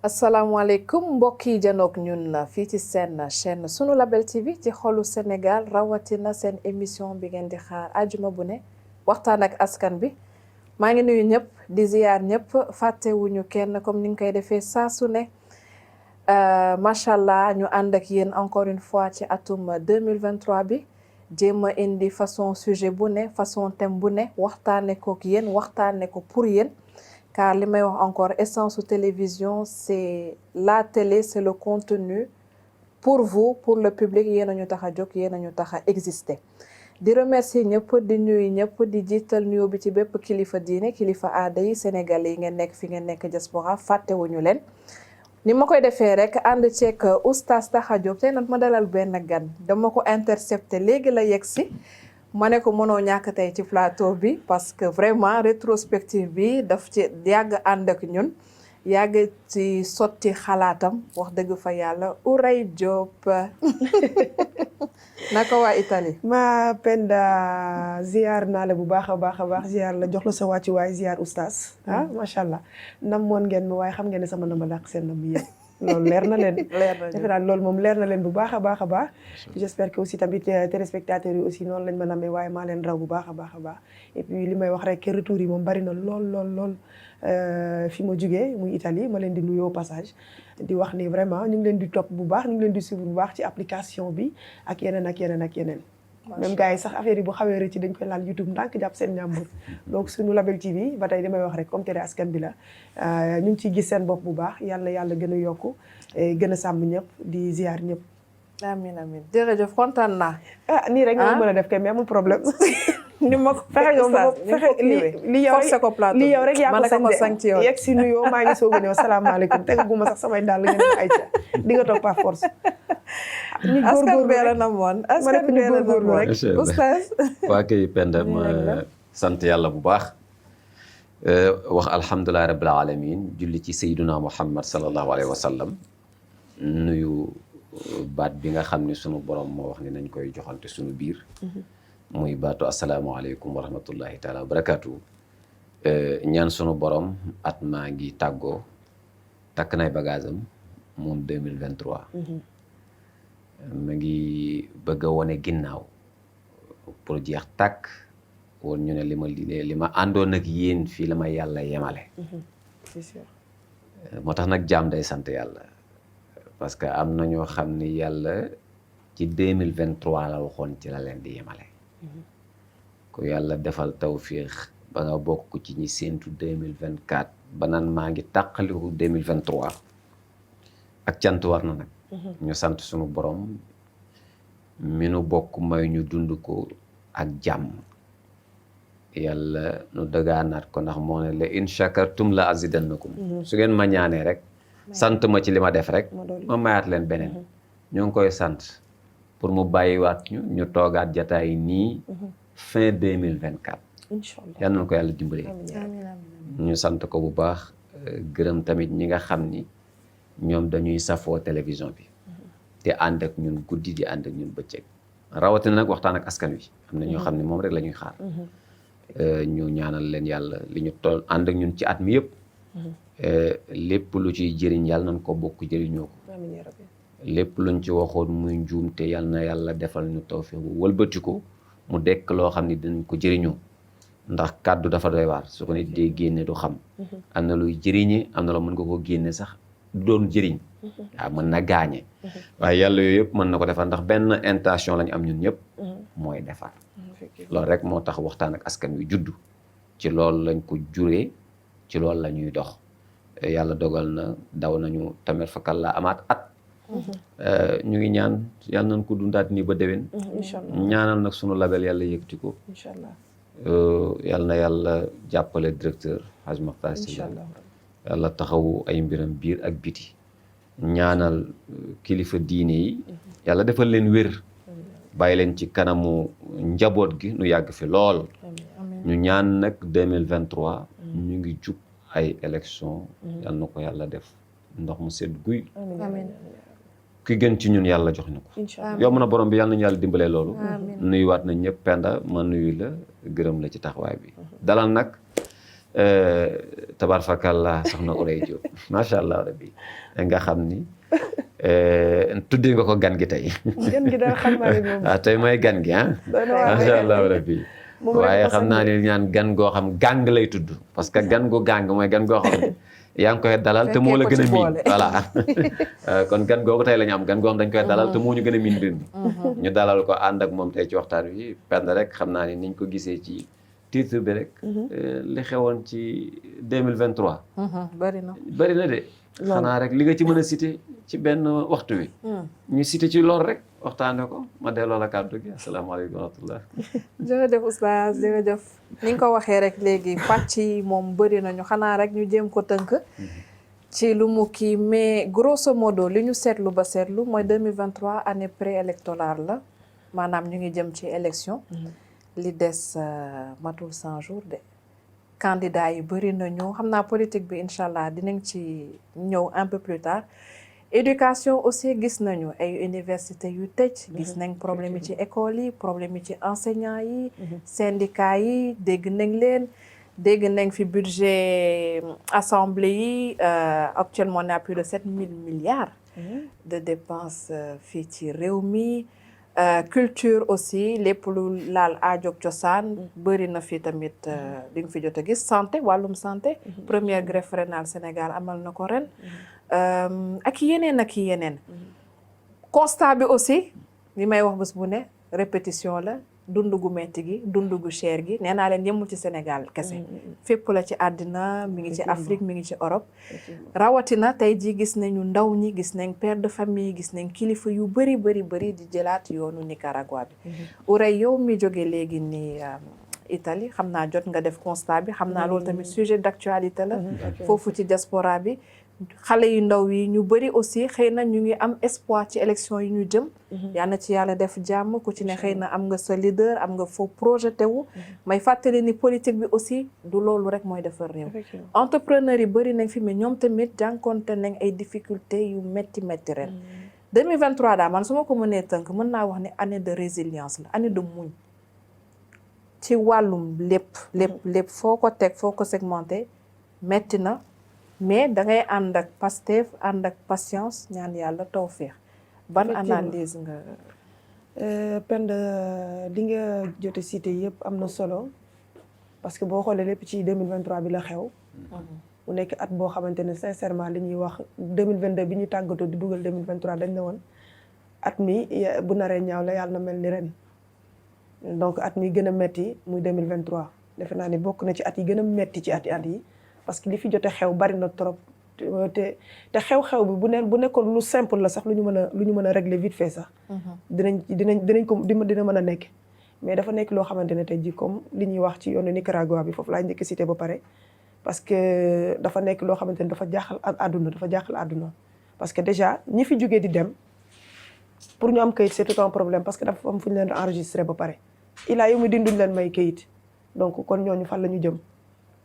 asalaamaaleykum mbokk yi janook ñun fii ci seen chaîne sunu Label TV ci xolu Sénégal rawatina seen émission bi ngeen di xaar àjjuma bu ne waxtaan ak askan bi maa ngi nuyu ñëpp di ziyaar ñëpp fàttewuñu kenn comme ni nga koy defee saa su ne macha allah ñu ànd ak yéen encore une fois ci atum 2023 bi jéem a indi façon sujet bu ne façon thème bu ne waxtaane kook yéen waxtaane ko pour yéen. Car li may wax encore essence su télévision c'est la télé c'est le contenu pour vous pour le public yéen a ñu tax a jóg yéen a ñu tax a exister. di remercier ñëpp di nuyu ñëpp di jiital nuyu bi ci bépp kilifa diine kilifa aada yi sénégalais yi ngeen nekk fi ngeen nekk diaspora fàttewuñu leen. ni ma koy defee rek ànd ceeg oustaz Taha Diop tey nag ma dalal benn gan dama ko intercepté léegi la yegg si. ma ne ko mënoo ñàkk tey ci plateau bi parce que vraiment rétrospective bi daf ci yàgg ànd ak ñun yàgg ci sotti xalaatam wax dëgg fa yàlla Houraye Diop naka waa Italie. ma Penda ziar naa la bu baax a baax ziar la jox la sa wàccu waay ziar oustaz macha allah namoon ngeen ma waaye xam ngeen ne sama nama dàq seen nam yéen loolu leer na leen defe naa loolu moom leer na leen bu baax a baax j'espère que aussi tamit téléspectateurs yi aussi noonu lañ ma namee waaye maa leen raw bu baax a baax et puis li may wax rek retour yi moom bari na lool fi ma jugee muy Italie ma leen di nuyoo passage di wax ni vraiment ñu ngi leen di topp bu baax ñu ngi leen di suivre bu baax ci application bi ak yeneen même gars yi sax affaire yi bu xawee rëcc dañ koy laal YouTube ndànk jàpp seen ñàmbur donc suñu Label TV ba tey damay wax rek comme télé askan bi la ñu ngi ciy gis seen bopp bu baax yàlla gën a yokku gën a sàmm ñëpp di ziar ñëpp. amiin jërëjëf kontaan naa. nii rek nga mën a def kay mais amul problème. ni ma ko fexe li yow rek yaa ko sañ de yegg si nuyoo maa ngi soog a ñëw salaamaaleykum tegaguma sax samay dàll ngeen di ayca di nga toog par force. ñu góorgóorlu rek askan bi la namoon rek oustaz. waa kay Penda ma sant yàlla bu baax wax alhamdulilah rabbil alamin julli ci sayyiduna Muhammad sallallahu alayhi wa sallam nuyu baat bi nga xam ne sunu borom moo wax ni nañ koy joxante sunu biir. muy baatu asalaamaaleykum wa rahmatullahi taala wa barakaatu. ñaan sunu borom at maa ngi tàggoo takk nay bagage am moom 2023. ma ngi bëgg a wane ginnaaw pour jeex tàkk woon ñu ne li ma àndoon ak yéen fii la ma yàlla yemale. c'est sûr. moo tax nag jaam day sant yàlla parce que am na ñoo xam ni yàlla ci 2023 la waxoon ci la leen di yemale. ku yàlla defal tawfiix ba nga bokk ci ñi séentu 2024 ba naan maa ngi tàqaliku 2023 ak cant war na nag. ñu sant sunu borom mi nu bokk may ñu dund ko ak jàmm yàlla nu dëggaanaat ko ndax moo ne la in shakartum la azidannakum su ngeen ma ñaanee rek sant ma ci li ma def rek ma mayaat leen beneen ñoo ngi koy sant pour mu bàyyiwaat ñu toogaat jataay nii fin 2024 inchallah yal na ko yàlla dimbali ñu sant ko bu baax gërëm tamit ñi nga xam ni ñoom dañuy safoo télévision bi te ànd ak ñun guddi di ànd ak ñun bëccëg rawatina nag waxtaan ak askan wi am na ñoo xam ne moom rek la ñuy xaar ñu ñaanal leen yàlla li ñu toll ànd ak ñun ci at mi yëpp lépp lu ciy jëriñ yàlla nañ ko bokk jëriñoo ko lépp luñ ci waxoon muy njuum te yàlla na yàlla defal ñu tawfiq wëlbati ko mu dekk loo xam ne dinañ ko jëriñoo ndax kàddu dafa doy waar su ko nit dee génne du xam am na luy jëriñe am na loo mën nga ko génne sax du doon jëriñ waaw mën na gaañe waaye yàlla yooyu yëpp mën na ko defar ndax benn intention lañu am ñun ñëpp mooy defar loolu rek moo tax waxtaan ak askan wi juddu ci loolu lañ ko juree ci loolu la ñuy dox yàlla dogal na daw nañu tamit fakal la amaat at ñu ngi ñaan yàlla nañ ko dundaat nii ba déwén ñaanal nag sunu label yàlla yëkkati ko inchallah yàlla na yàlla jàppale directeur Hadj Makhtar Sylla yàlla taxawu ay mbiram biir ak biti ñaanal kilifa diine yi yàlla defal leen wér bàyyi leen ci kanamu njaboot gi nu yàgg fi lool ñu ñaan nag 2023 ñu ngi jub ay élection yàlla na ko yàlla def ndox mu sedd guy ki gën ci ñun yàlla jox ñu ko. incha allah yomb na borom bi yàlla nañu yàlla dimbalee loolu. amiin nuyuwaat nañ ñëpp Penda ma nuyu la gërëm la ci taxawaay bi. dalal nag tabaarkalla soxna Ourey Diop macha allah rabbi nga xam ni tuddee nga ko gan gi tey. gan gi daal xam naa ne moom. waaw tey mooy gan gi ah. macha allah rabbi waaye xam naa ne ñaan gan goo xam gàng lay tudd parce que gan gu gàng mooy gan goo xam ne yaa ngi koy dalal te moo la gën a miin voilà kon gan googu tey la ñu am gan goo xam dañ koy dalal te moo ñu gën a miin mbir mi ñu dalal ko ànd ak moom tey ci waxtaan wi Penda rek xam naa ne niñ ko gisee ci titre bi rek li xewoon ci 2023 bëri na de xanaa rek li nga ci mën a cité ci benn waxtu wi ñu cité ci lool rek waxtaane ko ma delloo la kàddu gi asalaamaaleykum wa rahmatullah. jërëjëf oustaz jërëjëf ni nga ko waxee rek léegi pàcc yi moom bëri nañu xanaa rek ñu jéem ko tënk ci lu mu kii mais grosso modo li ñu seetlu ba seetlu mooy 2023 année préélectorale la maanaam ñu ngi jëm ci élection li des matul 100 jours de candidats yi bëri nañu xam naa politique bi incha allah dinañ ci ñëw un peu plus tard. éducation aussi gis nañu ay université yu tëj gis nañ problème yi ci école yi problème yi ci enseignants yi syndicats yi dégg nañ leen dégg nañ fi budget assemblée yi actuellement on a plus de 7 000 milliards de dépenses fii ci réew mi culture aussi lépp lu laal aajoog cosaan bëri na fi tamit di nga fi jot a gis santé wàllum santé première greffe rénale Sénégal amal na ko ren ak yeneen constat bi aussi li may wax bés bu ne répétition la dund gu metti gi dund gu cher gi nee naa leen yemul ci Sénégal kese fépp la ci àddina mi ngi ci Afrique mi ngi ci Europe rawatina tey ji gis nañu ndaw ñi gis nañ père de famille gis nañ kilifa yu bëri di jëlaat yoonu Nicaragua bi Ourey yow mi jóge léegi ni Italie xam naa jot nga def constat bi xam naa loolu tamit sujet d'actualité la foofu ci diaspora bi xale yu ndaw yi ñu bëri aussi xëy na ñu ngi am espoir ci élection yi ñu jëm yal na ci yàlla def jàmm ku ci ne xëy na am nga sa leader am nga foo projeté wu may fàttali ni politique bi aussi du loolu rek mooy defar réew entrepreneurs yi bëri nañ fi mais ñoom tamit jànkoonte nañ ay difficultés yu métti ren 2023 daal man su ma ko mënee tënk mën naa wax ne année de résilience la année de muñ ci wàllum lépp foo ko teg foo ko segmenté métti na mais da ngay ànd ak Pastef ànd ak patience ñaan yàlla tawfeex ban analyse nga. Penda li nga jote cité yëpp am na solo parce que boo xoolee lépp ci 2023 bi la xew. mu nekk at boo xamante ne sincèrement li ñuy wax 2022 bi ñu tàggatoo di dugal 2023 dañ ne woon at mi bu naree ñaaw la yàlla na mel ni ren. donc at mi gën a metti muy 2023 defe naa ni bokk na ci at yi gën a metti ci at yi. parce que li fi jote xew bari na trop te xew-xew bi bu nekkoon lu simple la sax lu ñu mën a régler vite fait sax. dinañ ko dina mën a nekk. mais dafa nekk loo xamante ne tey jii comme li ñuy wax ci yoonu Nicaragua bi foofu laa njëkk cité ba pare. parce que dafa nekk loo xamante ne dafa jaaxal àdduna parce que déjà ñi fi jógee di dem pour ñu am kayit c'est tout un problème parce que dafa am fu ñu leen enregistré ba pare. ilaa yow mi dinduñ leen may kayit donc kon ñooñu fan la ñu jëm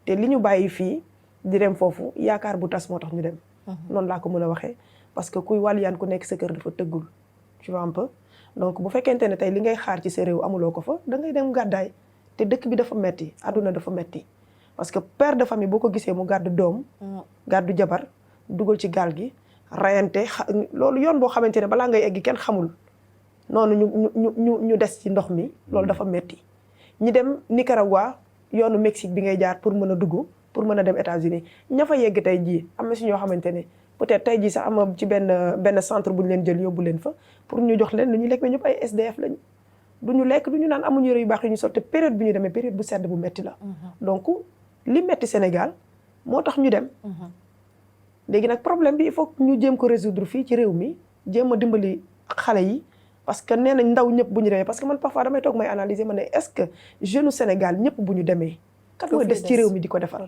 te li ñu bàyyi fii. di dem foofu yaakaar bu tas moo tax ñu dem noonu laa ko mën a waxee parce que kuy wàlliyaan ku nekk sa kër dafa tëggul tu vois un peu donc bu fekkente ne tey li ngay xaar ci sa réew amuloo ko fa da ngay dem gàddaay te dëkk bi dafa metti àdduna dafa metti parce que père de famille boo ko gisee mu gàddu doom gàddu jabar dugal ci gaal gi rayante loolu yoon boo xamante ne balaa ngay egg kenn xamul noonu ñu des ci ndox mi loolu dafa metti ñi dem Nicaragua yoonu Mexique bi ngay jaar pour mën a dugg pour mën a dem États-Unis ña fa yegg tey jii am na si ñoo xamante ne peut-être tey jii sax am ci benn centre bu ñu leen jël yóbbu leen fa pour ñu jox leen lu ñu lekk mais ñëpp ay SDF lañu du ñu lekk du ñu naan amuñu yére yu baax yu ñu sol te période bi ñu demee période bu sedd bu metti la donc li metti Sénégal moo tax ñu dem léegi nag problème bi il faut ñu jéem ko résoudre fii ci réew mi jéem a dimbali xale yi parce que nee nañ ndaw ñëpp bu ñu demee parce que man parfois damay toog may analyser ma ne est-ce que jeune Sénégal ñëpp bu ñu demee kan mooy des ci réew mi di ko defar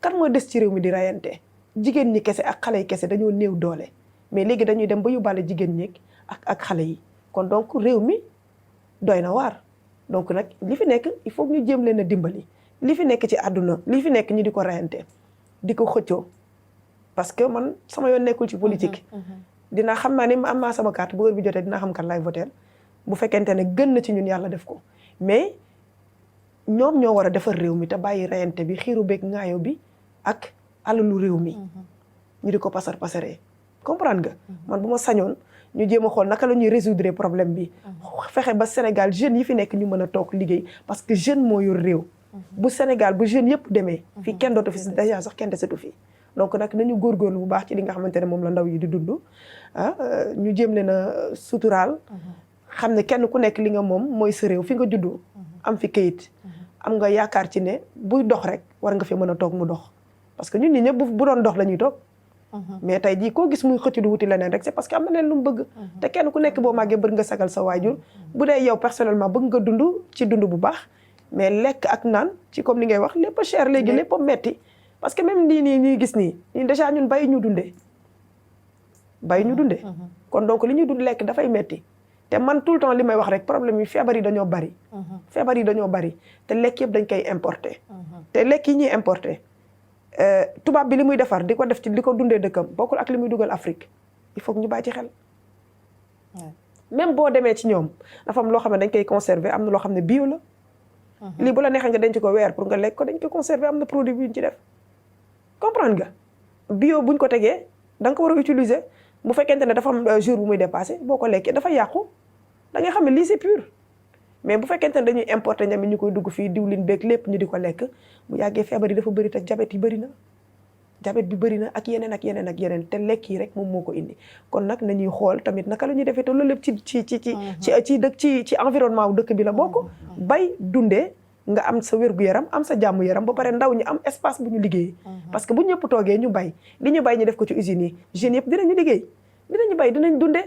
kan mooy des ci réew mi di rayante jigéen ñi kese ak xale yi kese dañoo néew doole mais léegi dañuy dem ba yóbbaale jigéen ñi ak xale yi kon donc réew mi doy na waar donc nag li fi nekk il faut ñu jéem leen a dimbali li fi nekk ci àdduna li fi nekk ñu di ko rayante di ko xëccoo parce que man sama yoon nekkul ci politique dinaa xam naa ni am naa sama carte bu heure bi jotee dinaa xam kan laay voter bu fekkente ne gën na ci ñun yàlla def ko mais ñoom ñoo war a defar réew mi te bàyyi reyante bi xiiru beeg ngaayo bi ak alalu réew mi ñu di ko pasaree comprendre nga man bu ma sañoon ñu jéem a xool naka la ñuy résoudre problème bi fexe ba Sénégal jeunes yi fi nekk ñu mën a toog liggéey parce que jeune moo yor réew bu Sénégal bu jeunes yëpp demee fii kenn dootu fi déjà sax kenn desetu fii donc nag nañu góorgóorlu bu baax ci li nga xamante ne moom la ndaw yi di dund ñu jéem leen a suturaal xam ne kenn ku nekk li nga moom mooy sa réew fi nga juddu am fi kayit am nga yaakaar ci ne buy dox rek war nga fi mën a toog mu dox parce que ñun ñi ñëpp bu doon dox la ñuy toog mais tey jii koo gis muy xëcc du wuti leneen rek c'est parce que am na leen lu mu bëgg te kenn ku nekk boo màggee bëgg nga sagal sa waajur bu dee yow personnellement bëgg nga dund ci dund bu baax mais lekk ak naan ci comme li ngay wax lépp a cher léegi lépp a metti parce que même nii ñuy gis nii ñun déjà ñun bàyyi ñu dundee kon donc li ñuy dund lekk dafay metti te man tout le temps li may wax rek problème yi feebar yi dañoo bari te lekk yëpp dañ koy importer te lekk yi ñuy importer tubaab bi li muy defar di ko def ci di ko dundee dëkkam bokkul ak li muy dugal Afrique il faut que ñu bàyyi ci xel même boo demee ci ñoom dafa am loo xam ne dañ koy conserver am na loo xam ne bio la lii bu la neexee nga denc ko weer pour nga lekk ko dañ koy conserver am na produit bi ñu ci def comprendre nga bio buñ ko tegee da nga ko war a utiliser bu fekkente ne dafa am jour bu muy dépassé boo ko lekkee dafa yàqu da ngay xam ne lii c'est pur mais bu fekkente ne dañuy importer ñam ñu koy dugg fii diwlin beeg lépp ñu di ko lekk bu yàggee feebar yi dafa bëri te diabète yi bëri na diabète bi bëri na ak yeneen te lekk yi rek moom moo ko indi kon nag nañuy xool tamit naka la ñuy defee te loolu lépp ci environnement wu dëkk bi la bokk bay dundee nga am sa wér-gu-yaram am sa jàmm yaram ba pare ndaw ñi am espace bu ñu liggéey parce que bu ñëpp toogee ñu bay li ñu bay ñu def ko ci usines yi jeunes yëpp dinañu liggéey dinañu bay dinañ dundee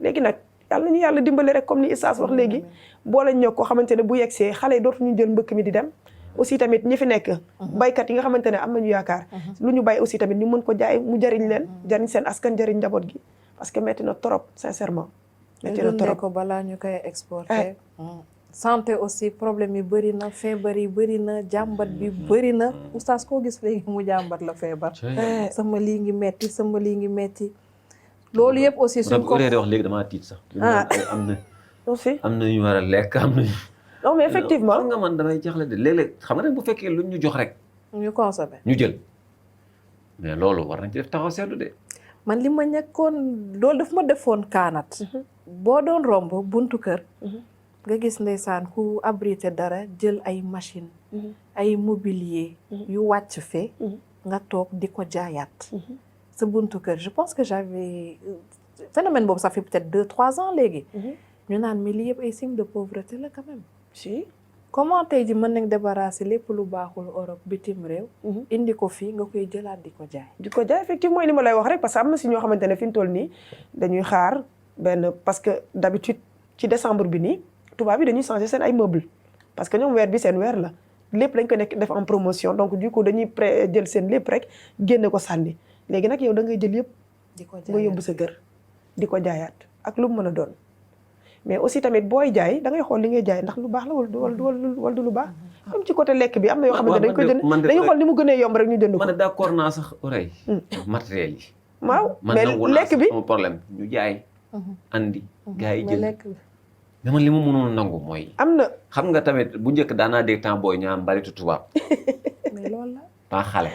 léegi nag yàlla nañu yàlla dimbali rek comme ni Issa wax léegi boo lañ ñëw koo xamante ne bu yegsee xale yi dootuñu jël mbëkk mi di dem aussi tamit ñi fi nekk baykat yi nga xamante ne am nañu yaakaar lu ñu bay aussi tamit ñu mën ko jaay mu jariñ leen jariñ seen askan jariñ njaboot gi parce que metti na trop sincèrement metti na trop ko balaa ñu koy exporter santé aussi problème yi bëri na feebar yi bëri na jàmbat bi bëri na oustaz koo gis léegi mu jàmbat la feebar sama lii ngi metti loolu yëpp aussi suñ ko wax léegi damaa tiit sax am na ñu war a lekk am na non mais effectivement xam nga man damay jaxle de léeg-léeg xam nga ne bu fekkee luñ ñu jox rek ñu consommé ñu jël mais loolu war nañ ci def taxaw seetlu de man li ma nekkoon loolu daf ma defoon kaanat boo doon romb buntu kër nga gis ndeysaan ku abrité dara jël ay machine ay mobilier yu wàcc fee nga toog di ko jaayaat sa buntu kër je pense que j'avais phénomène boobu ça fait peut-être 2-3 ans léegi ñu naan mais lii yëpp ay signe de pauvreté la quand même si comment tey ji mën nañ débarrasser lépp lu baaxul Europe bitim réew indi ko fii nga koy jëlaat di ko jaay effectivement li ma lay wax rek parce que am na si ñoo xamante ne fi ñu toll nii dañuy xaar benn parce que d'habitude ci décembre bi nii tubaab yi dañuy changer seen ay meubles parce que ñoom weer bi seen weer la lépp dañ ko nekk def en promotion donc du coup dañuy jël seen lépp rek génne ko sànni léegi nag yow da ngay jël yëpp nga yóbbu sa kër di ko jaayaat ak lu mu mën a doon mais aussi tamit booy jaay da ngay xool li ngay jaay ndax lu baax la wala du lu baax même ci côté lekk bi am na yoo xamante dañ koy jënd dañuy xool ni mu gënee yomb rek ñu jënd ko man d'accord naa sax oreille matériel yi waaw mais lekk bi sama problème ñu jaay andi gars yi jël mais man li ma mënoon nangu mooy am na xam nga tamit bu njëkk daanaa dégg temps booy ñu am mbalitu tubaab mais loolu la pas xale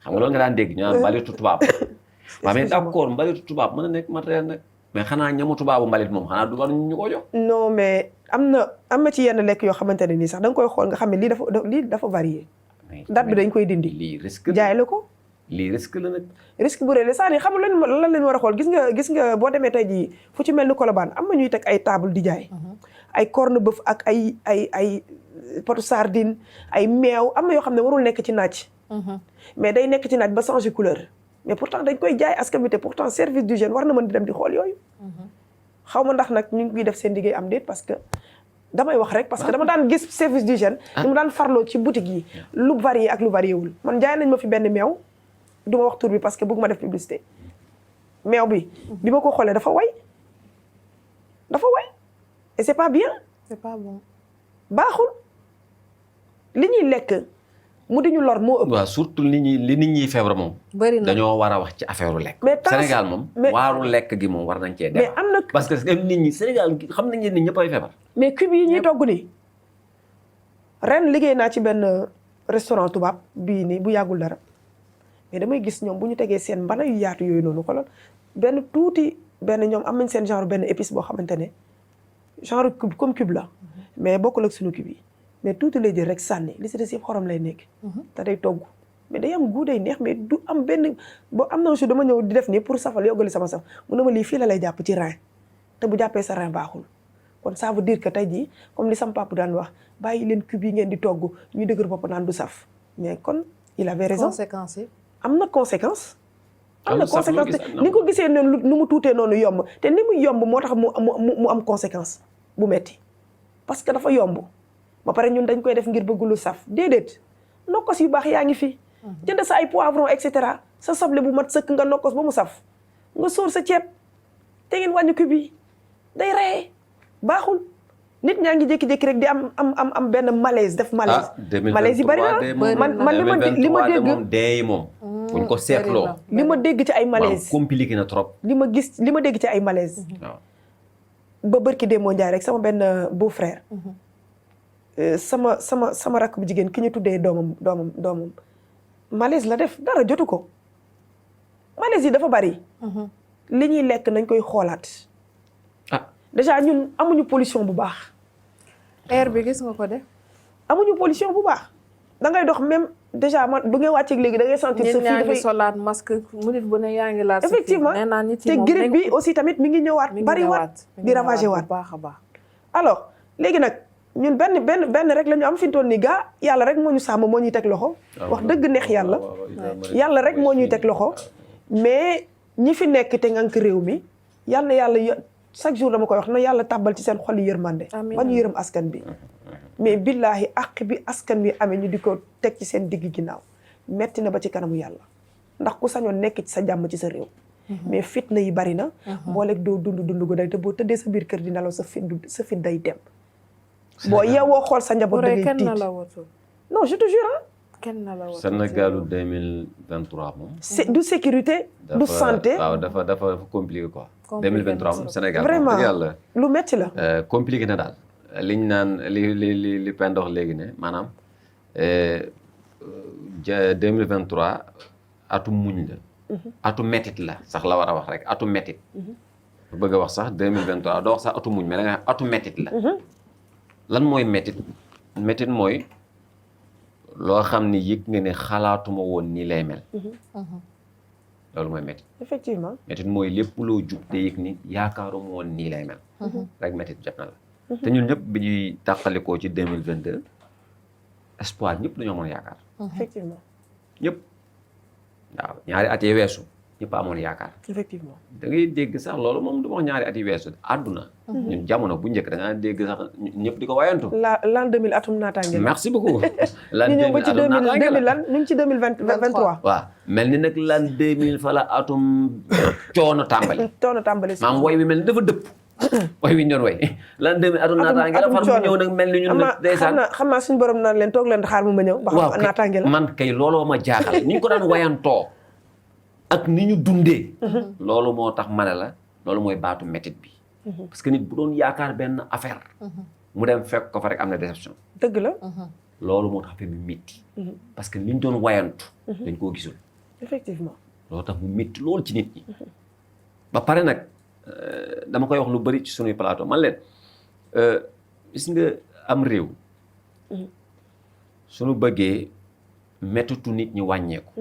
xam nga loolu nga daan dégg ñu am mbalitu tubaab waaw mais d'accord mbalitu tubaab mën na nekk matériel nag mais xanaa ñamu tubaabu mbalit moom xanaa du war ñu ko jox non mais am na ci yenn lekk yoo xamante ne nii sax da nga koy xool nga xam ne lii dafa varié date bi dañ koy dindi lii risque jaay la ko lii risque la nag risque bu rëy la saa ni xam nga lan leen war a xool gis nga boo demee tey jii fu ci mel ni Colobane am na ñuy teg ay table di jaay ay corned-beef ak ay potu sardine ay meew am na yoo xam ne warul nekk ci naaj mais day nekk ci naaj ba changer couleur mais pourtant dañ koy jaay askan wi te pourtant service d'hygiène war na mën di dem di xool yooyu xaw ma ndax nag ñu ngi def seen liggéey am déet parce que damay wax rek parce que dama daan gis service d'hygiène ñu mu daan farloo ci boutique yi lu varié ak lu varié wul man jaay nañ ma fi benn meew du ma wax tur bi parce que bëgg ma def publicité meew bi ma ko xoolee dafa way et c'est pas bien c'est pas bon baaxul li ñuy lekk mu di ñu lor moo ëpp. waaw surtout nit ñi feebar moom. bëri na dañoo war a wax ci affaire lekk. mais Sénégal moom. waaru lekk gi moom war nañ cee mais am na parce que nit ñi Sénégal xam nañ ne nit ñëpp ay feebar. mais cube yi ñuy togg nii ren liggéey naa ci benn restaurant tubaab bii nii bu yàggul dara mais damay gis ñoom bu ñu tegee seen mbana yu yaatu yooyu noonu xoolal benn tuuti benn ñoom am nañ seen genre benn épice boo xamante ne genre cube comme cube la mais bokkul ak suñu cube yi mais tuuti lay jël rek sànni li si des yëpp xorom lay nekk. te day togg mais day am goût day neex mais du am benn boo am na jour dama ñëw di def nii pour safal yoggali sama saf mu ne ma lii fii la lay jàpp ci rein te bu jàppee sa rein baaxul. kon ça veut dire que tey jii comme li sama papa daan wax bàyyi leen cube yi ngeen di togg ñuy dëgër bopp naan du saf mais kon il avait raison. conséquences yi. am na conséquence. am na conséquence ni ko gisee noonu nu mu tuutee noonu yomb te ni mu yomb moo tax mu am conséquence bu metti parce que dafa yomb ba pare ñun dañ koy def ngir bëgg lu saf déedéet nokkos yu baax yaa ngi fi. jënd sa ay poivron et cetera sa soble bu mat sëkk nga nokkos ba mu saf nga sóor sa ceeb te ngeen wàññi cube yi day rey baaxul nit ñaa ngi jékki-jékki rek di am benn malaise def malaise. malaise yi bari na man li ma dégg moom dee moom. buñ ko seetloo. li ma dégg ci ay malaise compliqué na trop. li ma dégg ci ay malaise. waaw ba bërki Demba Ndiaye rek sama benn beau frère. sama rakk bu jigéen ki ñu tuddee doomam malaise la def dara jotu ko malaise yi dafa bari. li ñuy lekk nañ koy xoolaat. déjà ñun amuñu pollution bu baax. air bi gis nga ko de. amuñu pollution bu baax da ngay dox même déjà man bu ngay wàcceeg léegi da ngay sentir sa fii dafay solaat masque minute bu ne yaa ngi laal sa fii. effectivement te grippe bi aussi tamit mi ngi ñëwaat bari waat di ravager waat baax a baax. alors léegi nag ñun benn rek la ñu am fi mu toll nii gaa yàlla rek moo ñu sàmm moo ñuy teg loxo. wax dëgg neex yàlla rek moo ñuy teg loxo mais ñi fi nekk te ngànk réew mi yàlla chaque jour dama koy wax na yàlla tàbbal ci seen xol yi yërmande ba ñu yërëm askan bi mais billaahi àq bi askan bi amee ñu di ko teg ci seen digg ginnaaw metti na ba ci kanamu yàlla ndax ku sañoon nekk ci sa jàmm ci sa réew mais fitna yi bari na booleeg doo dund gu day te boo tëddee sa biir kër di nelaw sa fit day dem boo yeewoo xool sa njaboot da ngay tiit non je te jure kenn na la Sénégalu 2023 moom. du sécurité du santé. waaw dafa compliqué quoi. 2023 moom Sénégal vraiment yàlla lu metti la. compliqué na daal liñ naan li pendox léegi ne maanaam 2023 atu muñ la. atu mettit la sax la war a wax rek atu mettit. bu bëgg a wax sax 2023 doo wax sax atu muñ mais da nga atu mettit la. lan mooy mettit mettit mooy. loo xam ni yëg nga ne xalaatuma woon nii lay mel. loolu mooy métit. effectivement métit mooy lépp loo jug te yëg ni yaakaaruma woon nii lay mel. rek métit jot na la. te ñun ñëpp bi ñuy tàqalikoo ci 2022 espoir ñëpp dañoo amoon yaakaar. effectivement ñëpp waaw ñaari at yi weesu ñëpp amoon yaakaar. effectivement da ngay dégg sax loolu moom du ma wax ñaari at yi weesu àdduna. ñun jamono bu njëkk da nga dégg sax ñëpp di ko wayantu. l'an 2000 atum naataange. merci beaucoup. l'an 2000 ñu ñëw ba ci atum naataange la lan ñu ngi ci 2023. waaw mel ni nag l'an 2000 fa la atum coono tàmbali. coono tàmbali si maam woy wi mel ni dafa dëpp. woy wi ñu doon woy l'an 2000 atum naataange la far mu ñëw nag mel ni ñun nag ndeysaan xam naa suñu borom naan leen toog leen xaar mu ma ñëw. ba xam naataange la man kay looloo ma jaaxal ni ñu ko daan wayantoo ak ni ñu dundee. loolu moo tax ma ne la loolu mooy baatu métit bi. parce que nit bu doon yaakaar benn affaire. mu dem fekk ko fa rek am na déception. dëgg la. loolu moo tax affaire bi métti. parce que liñ doon wayantu. dañ koo gisul. effectivement. loolu tax mu métti loolu ci nit ñi. ba pare nag dama koy wax lu bari ci sunuy plateau man leen gis nga am réew. suñu bëggee méttitu nit ñi wàññeeku.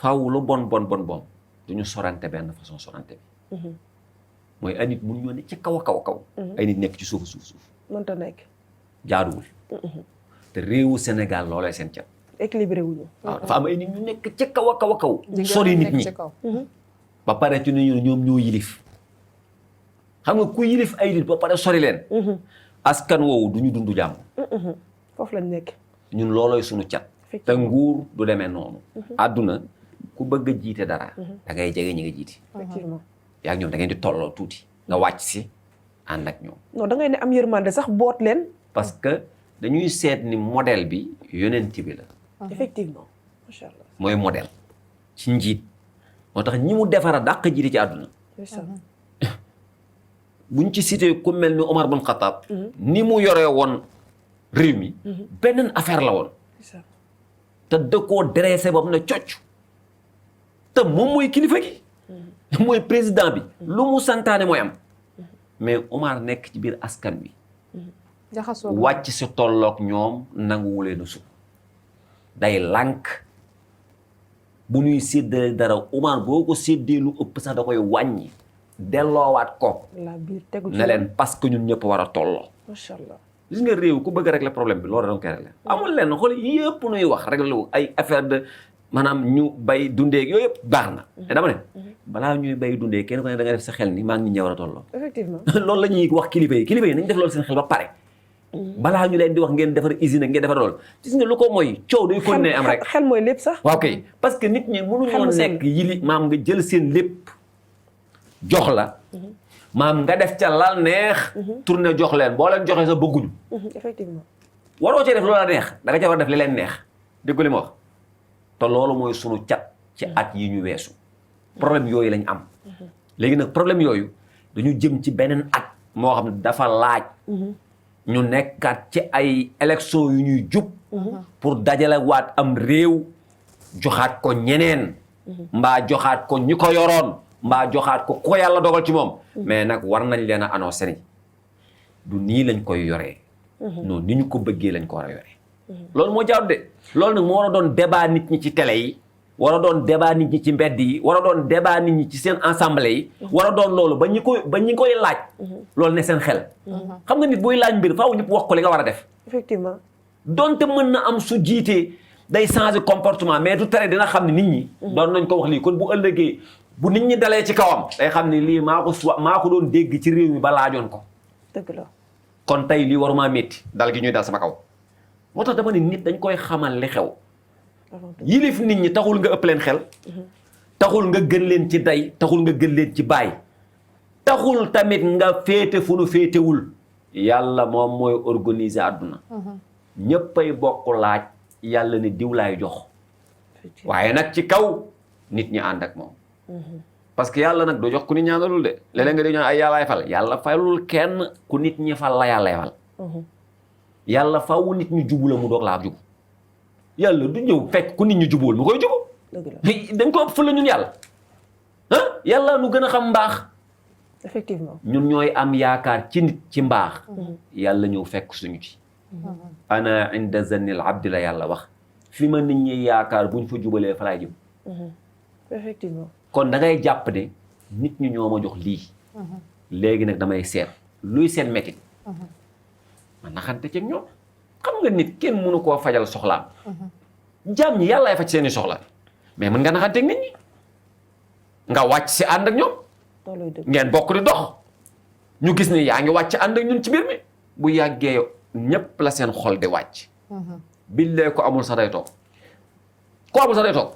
faaw lu bon duñu sorante benn façon sorante bi. mooy ay nit mun ñoo ne ci kaw a kaw. ay nit nekk ci suuf. mënta nekk. jaaduwul. te réewu Sénégal loolay seen cat. équilibré wuñu. waaw dafa am ay nit ñu nekk ci kaw a kaw. sori nit ñi ba pare ci ñu ñoom ñoo yilif. xam nga ku yilif ay nit ba pare sori leen. askan woowu du ñu dund jàmm. foofu lañ nekk. ñun loolooy suñu cat. te nguur du demee noonu. àdduna ku bëgg a jiite dara. da ngay jege ñi nga jiite. effectivement. yaa ngi ñoom da ngeen di tolloo tuuti nga wàcc si ànd ak ñoom. non da ngay ne am yërmande sax boot leen. parce que dañuy seet ni modèle bi yonent bi la. effectivement macha allah. mooy modèle ci njiit moo tax ñi mu defara dàq jiite ci àdduna. buñ ci cité ku mel ni Omar bun Khattab. ni mu yoree woon réew mi. beneen affaire la woon. te da koo dressé ba mu ne cocc. te moom mooy kilifa gi. mooy président bi. lu mu santaane mooy am. mais Omar nekk ci biir askan bi. jaxasoo wàcc si tolloog ñoom nanguwulee na su day lànk bu ñuy séddale dara Omar boo ko séddee lu ëpp sax da koy wàññi. delloowaat ko. la biir tegu ci ne leen parce que ñun ñëpp war a tolloo. macha allah. gis nga réew ku bëgg a régler problème bi loolu da nga koy régler. amul leen xool yëpp nuy wax régler wu ay affaire de maanaam ñu bay dundee yooyu yëpp baax na. te dama ne balaa ñuy bay dundee kenn ku ne da nga def sa xel ni maa ngi nit ñi war a tolloo. effectivement loolu la ñuy wax kilifa yi nañ def loolu seen xel ba pare. balaa ñu leen di wax ngeen defar usine ngeen defar loolu. gis nga lu ko mooy coow day continuer am rek. xel mooy lépp sax. waaw kay parce que nit ñi mënuñoo nekk yili maam nga jël seen lépp jox la. maam nga def ca lal neex. tourné jox leen boo leen joxee sa bëgguñu. effectivement. waroo cee def loola neex da nga ca war def li leen neex dégg li ma wax te loolu mooy sunu cat ci at yi ñu weesu problème yooyu lañ am. léegi nag problème yooyu dañu jëm ci beneen at moo xam ne dafa laaj. ñu nekkaat ci ay élection yu ñuy jub. pour dajale waat am réew joxaat ko ñeneen. mbaa joxaat ko ñi ko yoroon. mbaa joxaat ko ko yàlla dogal ci moom. mais nag war nañ leen a annoncé ni du nii lañ koy yoree. non ni ñu ko bëggee lañ ko war a yoree. loolu moo jaadu de loolu nag moo war a doon débat nit ñi ci télé yi. war a doon débat nit ñi ci mbedd yi. war a doon débat nit ñi ci seen assemblée yi. war a doon loolu ba ñi koy laaj. loolu ne seen xel. xam nga nit buy laaj mbir faaw ñëpp wax ko li nga war a def. effectivement. donte mën na am su jiitee day changer comportement mais du tere dina xam ne nit ñi. doon nañ ko wax lii kon bu ëllëgee. bu nit ñi dalee ci kawam day xam ne lii maa ko doon dégg ci réew mi ba laajoon ko. dëgg la. kon tey lii waruma métti dal gi ñuy dal sama kaw. moo tax dama ne nit dañ koy xamal li xew. yilif nit ñi taxul nga ëpp leen xel. taxul nga gën leen ci day taxul nga gën leen ci baay. taxul tamit nga féete fu nu féetewul. yàlla moom mooy organiser àdduna. ñëppay bokk laaj yàlla ne diw laay jox. waaye nag ci kaw nit ñi ànd ak moom. parce que yàlla nag doo jox ku nit ñaanalul de léeg-léeg nga di ñaan ay yàllaay fal yàlla falul kenn ku nit ñi fal la yàllaay fal. yàlla fawu nit ñu jubu la mu doog laa jubu. yàlla du ñëw fekk ku nit ñi jubuwul mu koy jubu. dañ ko ëpp fu la ñun yàlla. ah yàlla nu gën a xam mbaax. effectivement. ñun ñooy am yaakaar ci nit ci mbaax. yàlla ñëw fekk suñu ci. ana inda zannil abdi la yàlla wax. fi ma nit ñi yaakaar buñ fa jubalee fa laay jëm. effectivement. kon da ngay jàpp ne nit ñi ñoo ma jox lii. léegi nag damay seet luy seen métit. ma naxante ci ñoom. xam nga nit kenn mënu koo fajal soxlaam. jaam ñi yàllaay faj seeni soxla. mais mën nga naxanteeg nit ñi. nga wàcc si ànd ak ñoom. ngeen bokk di dox. ñu gis ne yaa ngi wàcc ànd ak ñun ci biir mi. bu yàggee ñépp la seen xol di wàcc. billee ko amul sax day toog. ko amul sax day toog.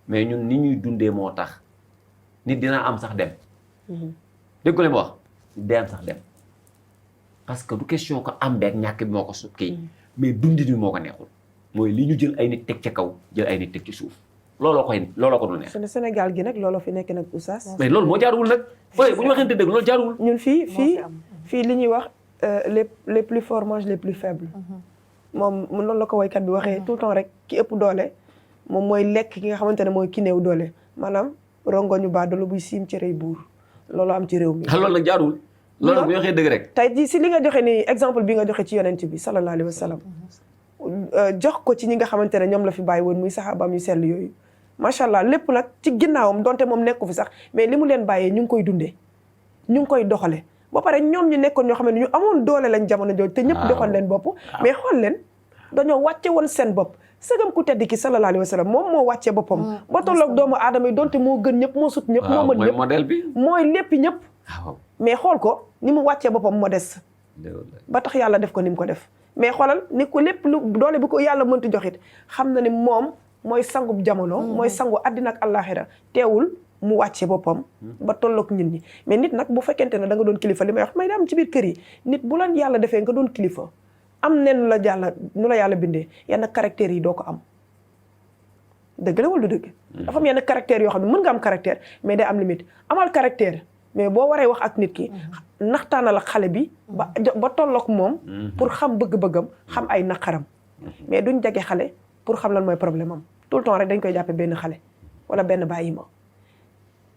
mais ñun ni ñuy dundee moo tax nit dina am sax dem. dégg nga ma wax day am sax dem parce que du question ko am beeg ñàkk bi moo ko su kii mais dundi bi moo ko neexul mooy li ñu jël ay nit teg ca kaw jël ay nit teg ci suuf looloo ko dul neex. Sénégal gi nag looloo fi nekk nag oustaz. mais loolu moo jaaruwul nag. oui bu ñu waxante dëgg loolu jaaruwul. ñun fii li ñuy wax les plus forts mangent les plus faibles. moom noonu la ko woykat bi waxee tout le temps rek ki ëpp doole. moom mooy lekk ki nga xamante ne mooy ki néew doole maanaam rongoñu baadoolo buy siim ci rëy buur loolu am ci réew mi. loolu nag jaaduwul. loolu bu ñu waxee dëgg rek. tey jii si li nga joxe ni exemple bi nga joxe ci yonent bi sallallahu alayhi wa sallam jox ko ci ñi nga xamante ne ñoom la fi bàyyi woon muy saxaabaam yu sell yooyu macha allah lépp nag ci ginnaawam donte moom nekku fi sax mais li mu leen bàyyee ñu ngi koy dundee ñu ngi koy doxale ba pare ñoom ñu nekkoon ñoo xam ne ñu amoon doole lañ jamono jooju te ñëpp doxal leen bopp mais xool leen dañoo wàcce woon seen bopp sëgam ku tedd ki sallallahu alayhi wa sallam moom moo wàccee boppam ba tolloog doomu aadama yi donte moo gën ñëpp moo sut ñëpp moo mën ñëpp modèle bi mooy lépp ñëpp mais xool ko ni mu wàccee boppam modeste ba tax yàlla def ko ni mu ko def mais xoolal ni ko lépp lu doole bi ko yàlla mënti joxit xam na ni moom mooy sangub jamono mooy sangu àddina ak àllaaxira teewul mu wàccee boppam ba tolloog nit ñi mais nit nag bu fekkente ne da nga doon kilifa li may wax may da am ci biir kër yi nit bu la yàlla defee nga doon kilifa am nen nu la yàlla bindee yenn caractères yi doo ko am dëgg la wala du dëgg. dafa am yenn caractères yoo xam ne mën nga am caractère mais day am limite amal caractère mais boo waree wax ak nit ki naxtaanal ak xale bi ba tolloog moom pour xam bëgg-bëggam xam ay naqaram mais duñ jege xale pour xam lan mooy problème am tout le temps rek dañ koy jàppe benn xale wala benn bàyyi ma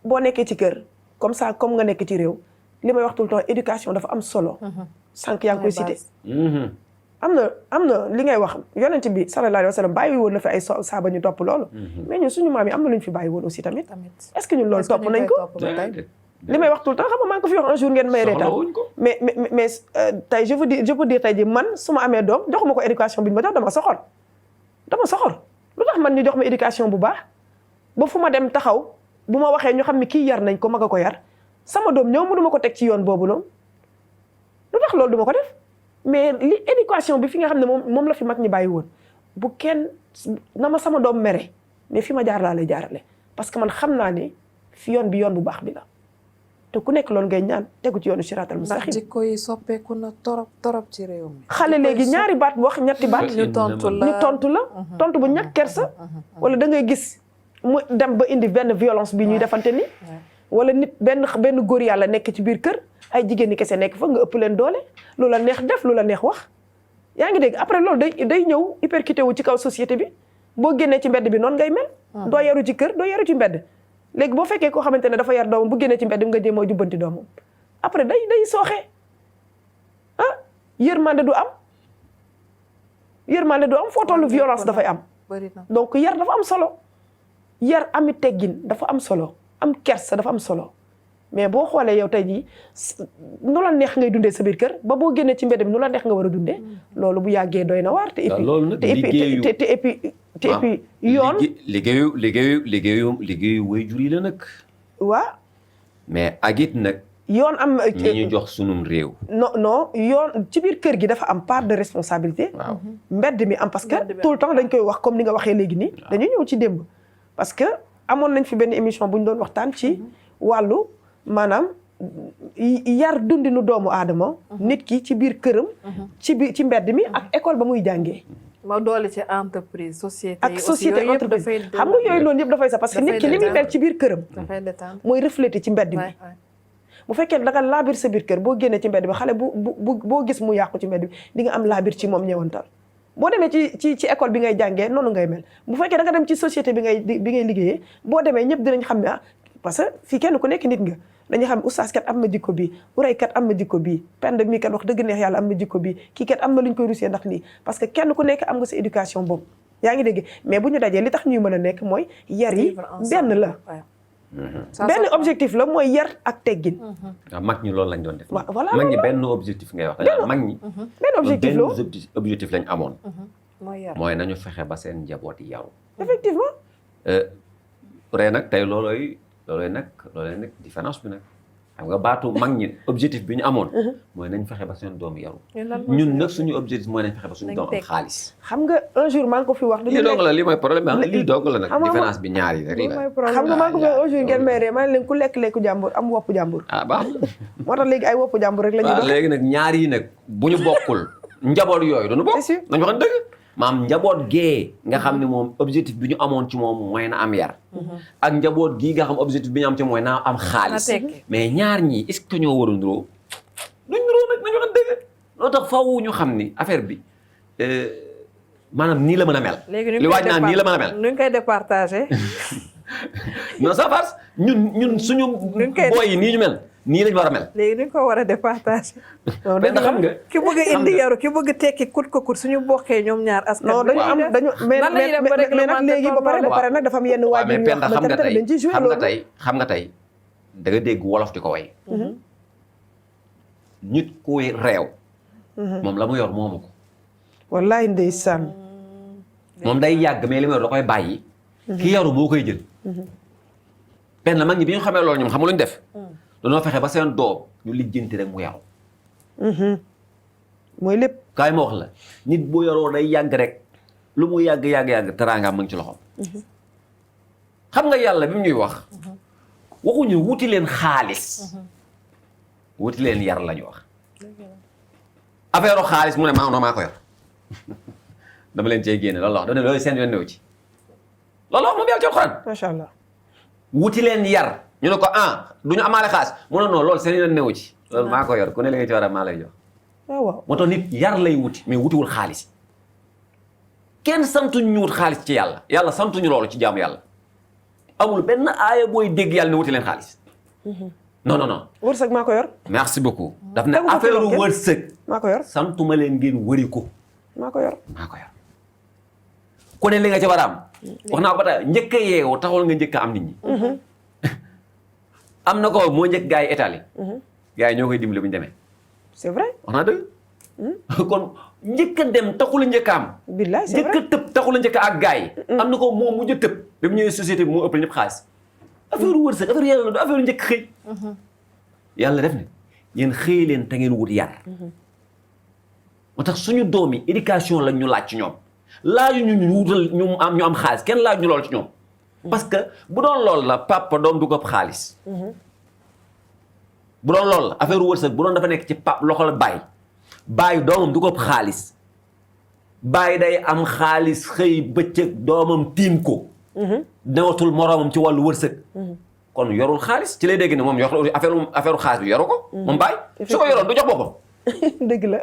boo nekkee ci kër comme ça comme nga nekk ci réew li may wax tout le temps éducation dafa am solo sànq yaa ngi koy cité am na li ngay wax yonent bi sallallahu alayhi wa sallam bàyyi woon na fi ay saaba ñu topp loolu mais ñun suñu maam yi am na lu ñu fi bàyyi woon aussi tamit est-ce que ñun loolu topp nañ ko li may wax tout le temps xam nga maa ngi ko fi wax un jour ngeen may reetaan mais tey je peux dire tey ji man su ma amee doom joxuma ko éducation bi ñu ma jox dama soxor lu tax man ñu jox ma éducation bu baax ba fu ma dem taxaw bu ma waxee ñu xam ne kii yar nañ ko mag a ko yar sama doom ñëw mënuma ko teg ci yoon boobu noonu lu tax loolu duma ko def mais li éducation bi fi nga xam ne moom la fi mag ñi bàyyi woon bu kenn na ma sama doom mere mais fi ma jaar laa lay jaarale parce que man xam naa ne fi yoon bi yoon bu baax bi la te ku nekk loolu ngay ñaan tegu ci yoonu siraatal mustaqiim. ndax jikko yi soppeeku na torop ci réew mi. xale léegi ñaari baat wax ñetti baat. ñu tontu la tontu bu ñàkk kersa. wala da ngay gis mu dem ba indi benn violence bi ñuy defante ni. wala nit benn góor yàlla nekk ci biir kër ay jigéen ñi kese nekk fa nga ëpp leen doole lu la neex def lu la neex wax. yaa ngi dégg après loolu day ñëw hypercuté wu ci kaw société bi boo génnee ci mbedd bi noonu ngay mel. doo yaru ci kër doo yaru ci mbedd. léegi boo fekkee koo xamante ne dafa yar doomam bu génnee ci mbedd nga jéem a jubbanti doomam après day sooxee yërmande du am foo tollu violence dafay am donc yar dafa am solo yar ami teggin dafa am solo am kersa dafa am solo mais boo xoolee yow tey jii nu la neex ngay dundee sa biir kër ba boo génnee ci mbedd bi nu la neex nga war a dundee loolu bu yàggee doy na waar te et puis yoon liggéeyu waajur yi la nag waa mais agit nag yoon am ñi ñu jox sunum réew non yoon ci biir kër gi dafa am part de responsabilité waaw mbedd mi am parce que tout le temps dañ koy wax comme ni nga waxee léegi nii dañuy ñëw ci démb parce que amoon nañ fi benn émission bu ñu doon waxtaan ci wàllu maanaam yar dundinu doomu aadama nit ki ci biir këram ci mbedd mi ak école ba muy jàngee ma doole ci entreprise société ak société entreprise xam nga yooyu noonu yëpp dafay sax parce que nit ki li muy mel ci biir këram mooy reflété ci mbedd mi bu fekkee da nga laabir sa biir kër boo génnee ci mbedd bi xale boo gis mu yàqu ci mbedd bi di nga am laabir ci moom ñëwantal boo demee ci école bi ngay jàngee noonu ngay mel bu fekkee da nga dem ci société bi ngay liggéeyee boo demee ñëpp dinañ xam ne parce que fii kenn ku nekk nit nga dañuy xam oustaz kat am na jikko bii uray kat am na jikko bii pend mii kat wax dëgg neex yàlla am na jikko bii kii kat am na lu ñu koy rusee ndax lii parce que kenn ku nekk am nga sa éducation boobu yaa ngi dégg mais bu ñu dajee li tax ñuy mën a nekk mooy yar yi benn la benn objectif la mooy yar ak teggin waaw mag ñi loolu lañ doon def voilà mag ñi benn objectif ngay wax mag ñi benn objectif la objectif lañ amoon mooy nañu fexe ba seen njaboot yi yaru effectivement nag tey loolooy nag différence bi nag xam nga baatu mag ñi objectif bi ñu amoon mooy nañ fexe ba seen doom yaru ñun nag suñu objectif mooy nañ fexe ba suñu doom am xaalis xam nga un jour maa ngi ko fi wax lii dong la lii mooy problème bi lii dong la nag différence bi ñaar yi rek la xam nga maa ngi ko fi un jour ngeen may ree maa ne leen ku lekk-lekku jàmbur am woppu jàmbur baax moo tax léegi ay woppu jàmbur rek la ñuy dox léegi nag ñaar yi nag bu ñu bokkul njaboot yooyu duñu bokk nañu wax dëgg maam njaboot gee nga xam ne moom objectif bi ñu amoon ci moom mooy na am yar ak njaboot gii nga xam objectif bi ñu am ci mooy na am xaalis mais ñaar ñii est-ce que ñoo war a nuroo duñ nuroo nag nañu wax dëgg loo tax faw ñu xam ni affaire bi maanaam nii la mën a mel li waaj naan nii la mën a mel nuñ koy départager non ça passe ñun suñu booy yi nii ñu mel nii lañ war a mel léegi nuñ ko war a départager mais xam nga ki bëgg a indi yaru ki bëgg tekki kut ko kut suñu bokkee ñoom ñaar askan non dañu am dañu mais nag léegi ba pare nag dafa am yenn waajur yoo xamante ne dañ ci joué loolu xam nga tey da nga dégg wolof di ko way nit kuy réew moom la mu yor moomu ko wallaay ndeysaan moom day yàgg mais li mu yor da koy bàyyi ki yaru moo koy jël benn mag ñi bi ñu xamee loolu ñoom xam luñ def dañoo fexe ba seen doom ñu lijjanti rek mu yaru mooy lépp kaay ma wax la nit boo yaroo day yàgg rek lu mu yàgg teraangaam mu ngi ci loxoom xam nga yàlla bi mu ñuy wax waxuñu wuti leen xaalis wuti leen yar la ñu wax affaire xaalis mu ne maa ko yor dama leen cee génne loolu la wax dama ne loolu seen yoon newu ci loolu wax moom yàlla ci alxuraan macha allah. wuti leen yar ñu ne ko du ñu amaale xaalis mu ne non loolu seen yoon newu ci loolu maa ko yor ku ne li nga ci war a maa lay jox waaw moo tax nit yar lay wuti mais wutiwul xaalis kenn santuñu ñu wut xaalis ci yàlla santuñu loolu ci jaamu yàlla amul benn aaya booy dégg yàlla ne wuti leen xaalis non wërsëg maa ko yor. merci beaucoup daf ne affaire wërsëg maa ko yor santuma leen ngeen wëri ko maa ko yor. ku ne li nga ci war a am wax naa ko ba tey njëkk a yeewu taxul nga njëkk a am nit ñi am na ko moo njëkk gars yi Italie gars yi ñoo koy dimbali bu ñu demee c'est vrai. wax naa dëgg kon njëkk a dem taxul a njëkk a am billaay c'est vrai njëkk a tëb taxul a njëkk a ak gars yi am na ko moo mujj a tëb ba mu ñëwee société bi moo ëpp ñëpp xaalis affaire wërsëg affaire yàlla du affaire njëkk xëy yàlla def ne yéen xëy leen te ngeen wut yar moo tax suñu doom yi éducation lañ ñu laaj ci ñoom laaju ñu wutal ñu am xaalis kenn laaj ñu lool ci ñoom parce que bu doon lool la papa doom du ko xaalis bu doon lool la affaire wërsëg bu doon dafa nekk ci loxo la bàyyi doomam du ko xaalis bàyyi day am xaalis xëy bëccëg doomam tiim ko newatul moroomam ci wàllu wërsëg kon yorul xaalis ci lay dégg ne moom yor affaire xaalis bi yoru ko moom bàyyi su ko yoroon du jox boppam dëgg la.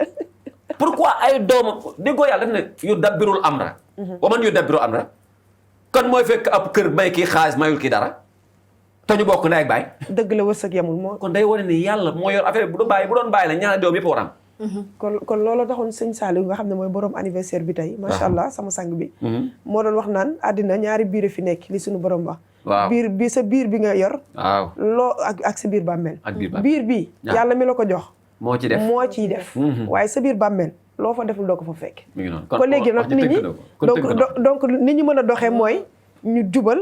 pourquoi ay doomam déggoo yàlla daf ne yu dabbirul amra wa man yu dabbirul amra kan mooy fekk ab kër may kii xaalis mayul kii dara te ñu bokk ndey ak baay dëgg la wërsëg yamul moo. kon day wane ne yàlla moo yor affaire bu doon bàyyi la ñaari doom yëpp war am kon loolu taxoon sëñ Saliou nga xam ne mooy borom anniversaire bi tey macha allah sama sang bi moo doon wax naan àddina ñaari biir fi nekk li suñu borom wax waaw biir bi nga yor waaw loo ak sa biir bàmmeel biir bi waaw. yàlla mi la ko jox moo ci def moo ciy def waaye sa biir bàmmeel loo fa deful doo ko fa fekk mi ngi noonu kon léegi nag nit ñi donc nit ñi mën a doxee mooy ñu jubal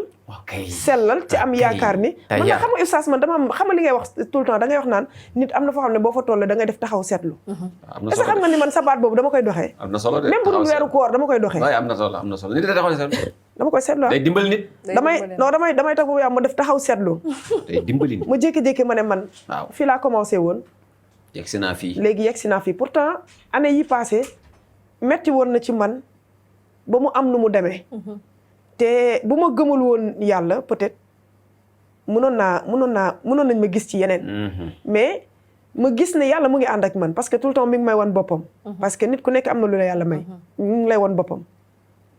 sellal ci am yaakaar ni man na xam nga ustaas man dama xam nga li ngay wax tout le temps da ngay wax naan nit am na foo xam ne boo fa toll da ngay def taxaw seetlu est-ce que xam nga ni man sa baat boobu dama koy doxee am na solo de même bu dul weeru koor dama koy doxee waaye am na solo nit da taxaw seetlu dama koy seetlu day dimbali nit damay tax boobu yaa ma def taxaw seetlu day dimbali nit ma jékki-jékki ma ne man waaw fii laa commencé woon yegg si naa fii léegi yegg si naa fii pourtant année yi passé metti woon na ci man ba mu am nu mu demee te bu ma gëmul woon yàlla peut-être mënoon nañ ma gis ci yeneen mais ma gis ne yàlla mu ngi ànd ak man parce que tout le temps mi ngi may wan boppam parce que nit ku nekk am na lu la yàlla may mu ngi lay wan boppam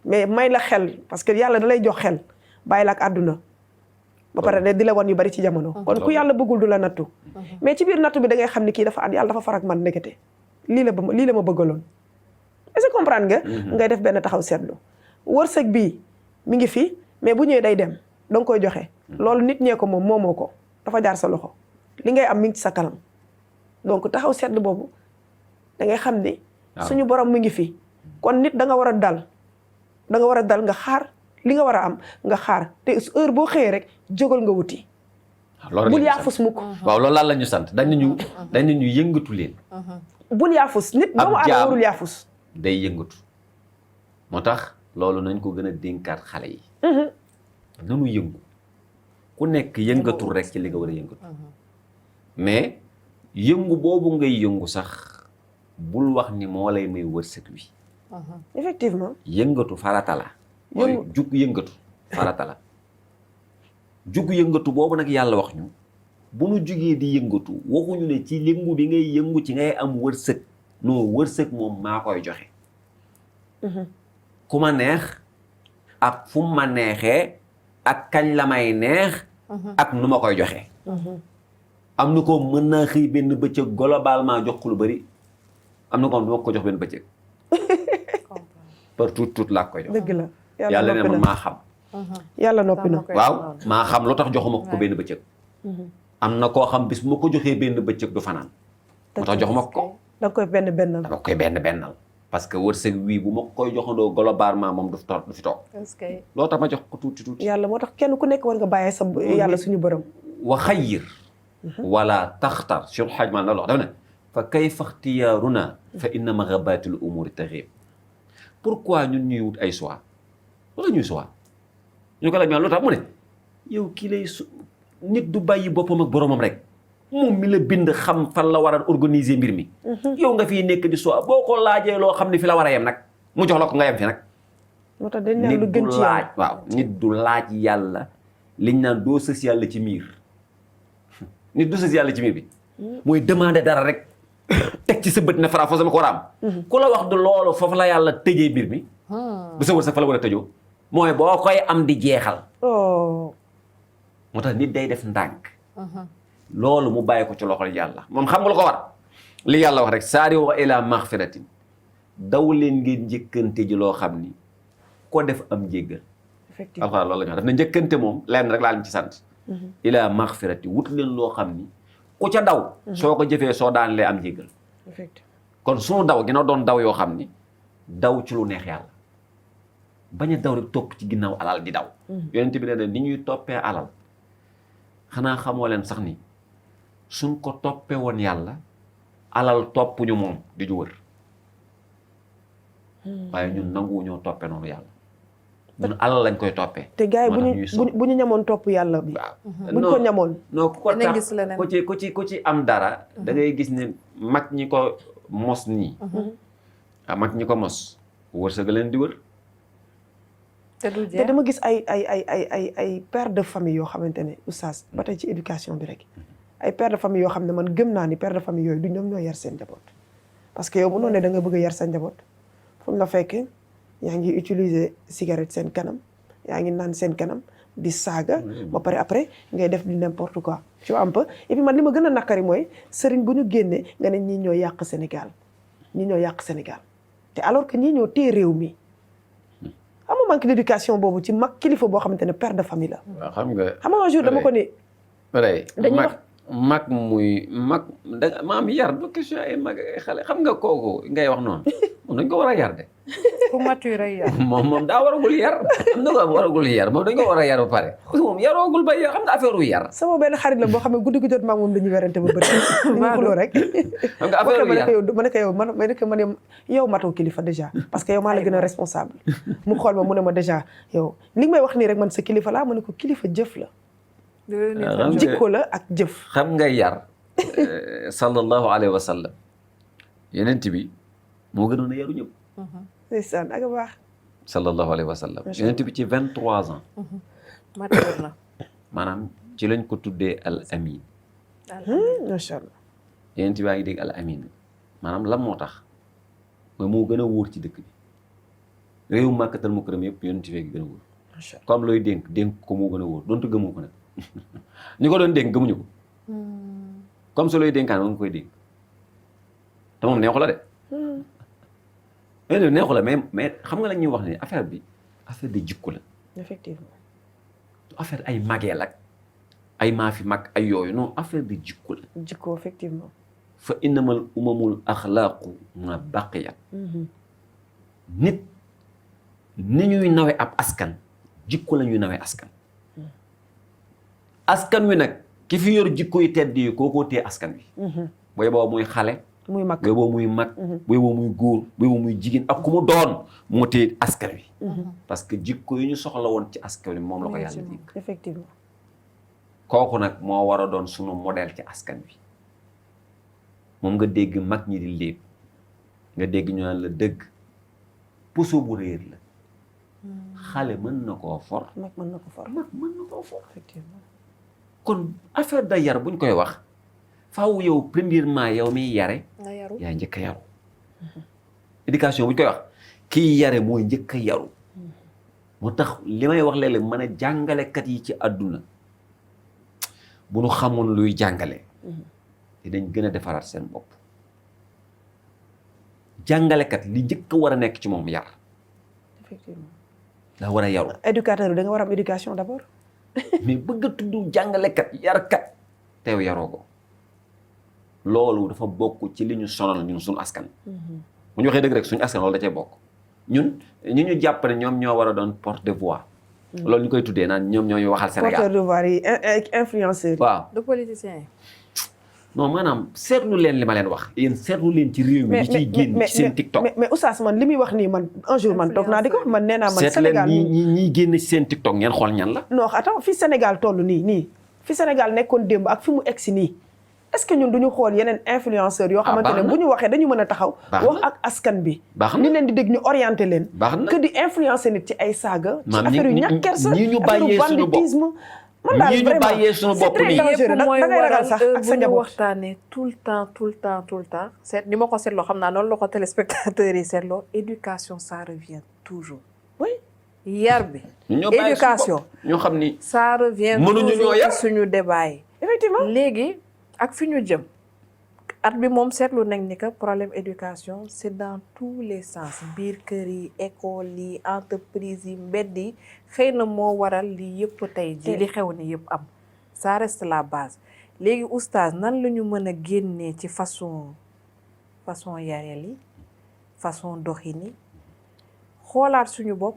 mais may la xel parce que yàlla da lay jox xel bàyyi la ak àdduna ba pare ne di la wan yu bari ci jamono kon ku yàlla bëggul du la nattu mais ci biir nattu bi da ngay xam ni kii dafa yàlla dafa farak man nekkete lii la ma bëggaloon est-ce que comprendre nga ngay def benn taxaw seetlu wërsëg bii mi ngi fi mais bu ñëwee day dem danga koy joxe loolu nit ñee ko moom moomoo ko dafa jaar sa loxo li ngay am mi ngi ci sa kanam donc taxaw seetlu boobu da ngay xam ni suñu borom mi ngi fi kon nit da nga war a dal nga xaar li nga war a am nga xaar te heure boo xëyee rek jógal nga wuti bul yaafus mukk waaw loolu la ñu sant dañ ñu yëngatu leen bul yaafus nit doomu aadama warul yaafus day yëngatu moo tax loolu nañ ko gën a dénkaat xale yi nanu yëngu ku nekk yëngatul rek ci li nga war a yëngatu mais yëngu boobu ngay yëngu sax bul wax ni moo lay may wërsëg wi effectivement yëngatu farata la mooy jug yëngatu farata la jug yëngatu boobu nag yàlla wax ñu bu nu jugee di yëngatu waxuñu ne ci yëngu bi ngay yëngu ci ngay am wërsëg non wërsëg moom maa koy joxe ku ma neex ak fu ma neexee ak kañ la may neex ak nu ma koy joxe am na ko mën naa xëy benn bëccëg globalement jox ko lu bari am na ko du ma ko jox benn bëccëg par tout laa koy jox dëgg la yàlla ne man maa xam yàlla noppi na waaw maa xam lu tax joxuma ko benn bëccëg am na koo xam bis bu ma ko joxee benn bëccëg du fanaan moo tax joxuma ko da nga koy benn bennal dama koy bennal parce que wërsëg wii bu ma koy joxandoo globalement moom du fi toog loo tax ma jox ko tuuti yàlla moo tax kenn ku nekk war nga bàyyee sa yàlla suñu borom wa xayyir wala taxtar Cheikh Hadj Man la wax dafa ne fa kayfa ixtiyaaruna fa inna maghabatil umuri taghib pourquoi ñun ñuy wut ay choix wala ñuy choix ñu ko laaj ma lu tax mu ne yow kii lay nit du bàyyi boppam ak boromam rek moom mi la bind xam fan la war a organiser mbir mi. yow nga fiy nekk di soo boo ko laajee loo xam ne fi la war a yem nag mu jox la ko nga yem fi nag. moo tax dañ naan lu gën ci laaj waaw nit du laaj yàlla liñ naan doo sës yàlla ci miir nit du sës yàlla ci miir bi. mooy demander dara rek teg ci sa bët ne fara foo sama ko war a am. ku la wax du loolu foofu la yàlla tëjee mbir mi. bu sa wërsëg fa la war a tëjoo. mooy boo koy am di jeexal. moo tax nit day def ndànk. loolu mu bàyyi ko ci loxol yàlla moom xam nga lu ko war li yàlla wax rek saari'u ila maghfiratin daw leen ngeen njëkkante ji loo xam ni ko def am jéggal. effectivement alxuraan loolu la ñu wax daf na njëkkante moom lenn rek laa leen ci sant. ila maghfiratin wut leen loo xam ni ku ca daw. soo ko jëfee soo daan lee am jéggal. effectivement kon sunu daw gina doon daw yoo xam ni daw ci lu neex yàlla bañ a daw rek topp ci ginnaaw alal di daw. yonent bi nee na ni ñuy toppee alal xanaa xamoo leen sax ni. suñ ko toppee woon yàlla alal topp ñu moom di ju wër waaye ñun nanguwu ñoo toppee noonu yàlla ñun alal lañ koy toppee. te gars yi bu ñu ñamoon topp yàlla bi. buñ ko ñamoon. non ku ko tax ku ci am dara. da ngay gis ne mag ñi ko mos nii. mag ñi ko mos wërsëg leen di wër. te dama gis ay père de famille yoo xamante ne oustaz ba tey ci éducation bi rek. ay père de famille yoo xam ne man gëm naa ni père de famille yooyu du ñoom ñoo yar seen njaboot parce que yow mënoo ne da nga bëgg a yar sa njaboot fu mu la fekk yaa ngi utiliser cigarette seen kanam yaa ngi naan seen kanam di saaga ba pare après ngay def du n'importe quoi tu vois un peu et puis man li ma gën a naqari mooy sëriñ bu ñu génnee nga ne ñii ñoo yàq Sénégal ñii ñoo yàq Sénégal te alors que ñii ñoo téye réew mi xam nga manque d'éducation boobu ci mag kilifa boo xamante ne père de famille la. waaw xam nga un jour dama ko ni. dañuy wax mag muy mag da maam yar du question ay mag ay xale xam nga kooku ngay wax noonu moom dañ ko war a yar de. ku mature yar. moom daa waragul yar am na ko waragul yar moom dañ ko war a yar ba pare parce que moom yaroogul ba yar xam nga affaire u yar. sama benn xarit la boo xam ne guddi gu jot maag moom dañuy werante ba bëri. dañuy xuloo rek. xam nga affaire u yar ma ne ko yow matoo kilifa déjà parce que yow maa la gën a responsable. mu xool ma mu ne ma déjà yow li may wax nii rek man sa kilifa laa ma ne ko kilifa jëf la. jikko la ak jëf. xam nga yar sallallahu alayhi wa sallam yeneen bi moo gënoon a yaru ñëpp. ndeysaan ak baax. sallallahu alayhi wa sallam yeneen bi ci 23 ans. mature na. maanaam ci lañ ko tuddee al amin. macha allah. yeneen bi baa ngi dégg al amin maanaam lan moo tax mooy moo gën a wóor ci dëkk bi réewu Makkatal Mukarram yëpp yeneen bi gën a wóor. macha allah comme looy dénk ko moo gën a wóor donte gëmoo ko nag. ñu ko doon dénk gëmuñu ko comme su lay dénkaan ma nga koy dénk te moom neexu la de neexu la mais xam nga la ñuy wax ne affaire bi affaire de jikko la effectivement affaire ay mageel ak ay maafi mag ay yooyu non affaire de jikko la jikko effectivement fa innamal umamul axlaaqu ma baqiyat nit ni ñuy nawe ab askan jikko la ñuy nawe askan askan wi nag ki fi yor jikko yi tedd yi kookoo tee askan wi booy boo muy xale muy mag booy boo muy mag booy boo muy góor booy boo muy jigéen ak ku mu doon moo tee askan wi parce que jikko yi ñu soxla woon ci askan wi moom la ko yàlla dégg effectivement kooku nag moo war a doon sunu modèle ci askan wi moom nga dégg mag ñi di léeb nga dégg ñu naan la dëgg puso bu réer la xale mën na koo for mag mën na ko for mag mën na koo for effectivement kon affaire da yar buñ koy wax faaw yow premièrement yow miy yare yaa njëkk a yaru éducation buñ koy wax kii yare mooy njëkk a yaru moo tax li may wax léeg-léeg mën a jàngalekat yi ci àdduna bu nu xamoon luy jàngale dinañ gën a defaraat seen bopp jàngalekat li njëkk a war a nekk ci moom yar effectivement daa war a yaru éducateur bi da nga war a am éducation d'abord mais bëgg a tudd jàngalekat yarkat teew yaroo ko loolu dafa bokk ci li ñu sonal ñun suñu askan bu ñu waxee dëgg rek suñu askan loolu da cee bokk ñun ñu jàpp ne ñoom ñoo war a doon porte de voix loolu ñu koy tuddee naan ñoom ñoo ñu waxal Sénégal porteur de voix yi influenceur waaw du politicien yi non maanaam seetlu leen li ma leen wax yéen seetlu leen ci réew mi li ciy génn ci seen TikTok mais oustaz man li muy wax nii man un jour man toog naa di ko man nee naa man Sénégal ñiy génn ci seen TikTok ngeen xool ñan la non attends fi Sénégal toll nii fi Sénégal nekkoon démb ak fi mu egsi nii est-ce que ñun duñu xool yeneen influenceurs yoo xamante ne bu ñu waxee dañu mën a taxaw wax ak askan bi ni leen di dégg ñu orienté leen que di influencer nit ci ay saaga ci affaire yu ñàkk kersa ñi ñu bàyyee suñu bopp man daal ñi ñu bàyyee suñu bopp très dangereux da ngay ragal sax ak sa njaboot waxtaanee tout le temps seet ni ma ko seetloo xam naa noonu la ko téléspectateurs yi seetloo éducation ça revient toujours oui yar bi éducation ñoo xam ni ça revient toujours ci suñu débat yi effectivement léegi ak fi ñu jëm at bi moom seetlu nañ ni que problème éducation c'est dans tous les sens biir kër yi école yi entreprise yi mbedd yi xëy na moo waral lii yëpp tey ji li xew ni yëpp am ça reste la base léegi oustaz nan la ñu mën a génnee ci façon yareel yi façon doxin yi xoolaat suñu bopp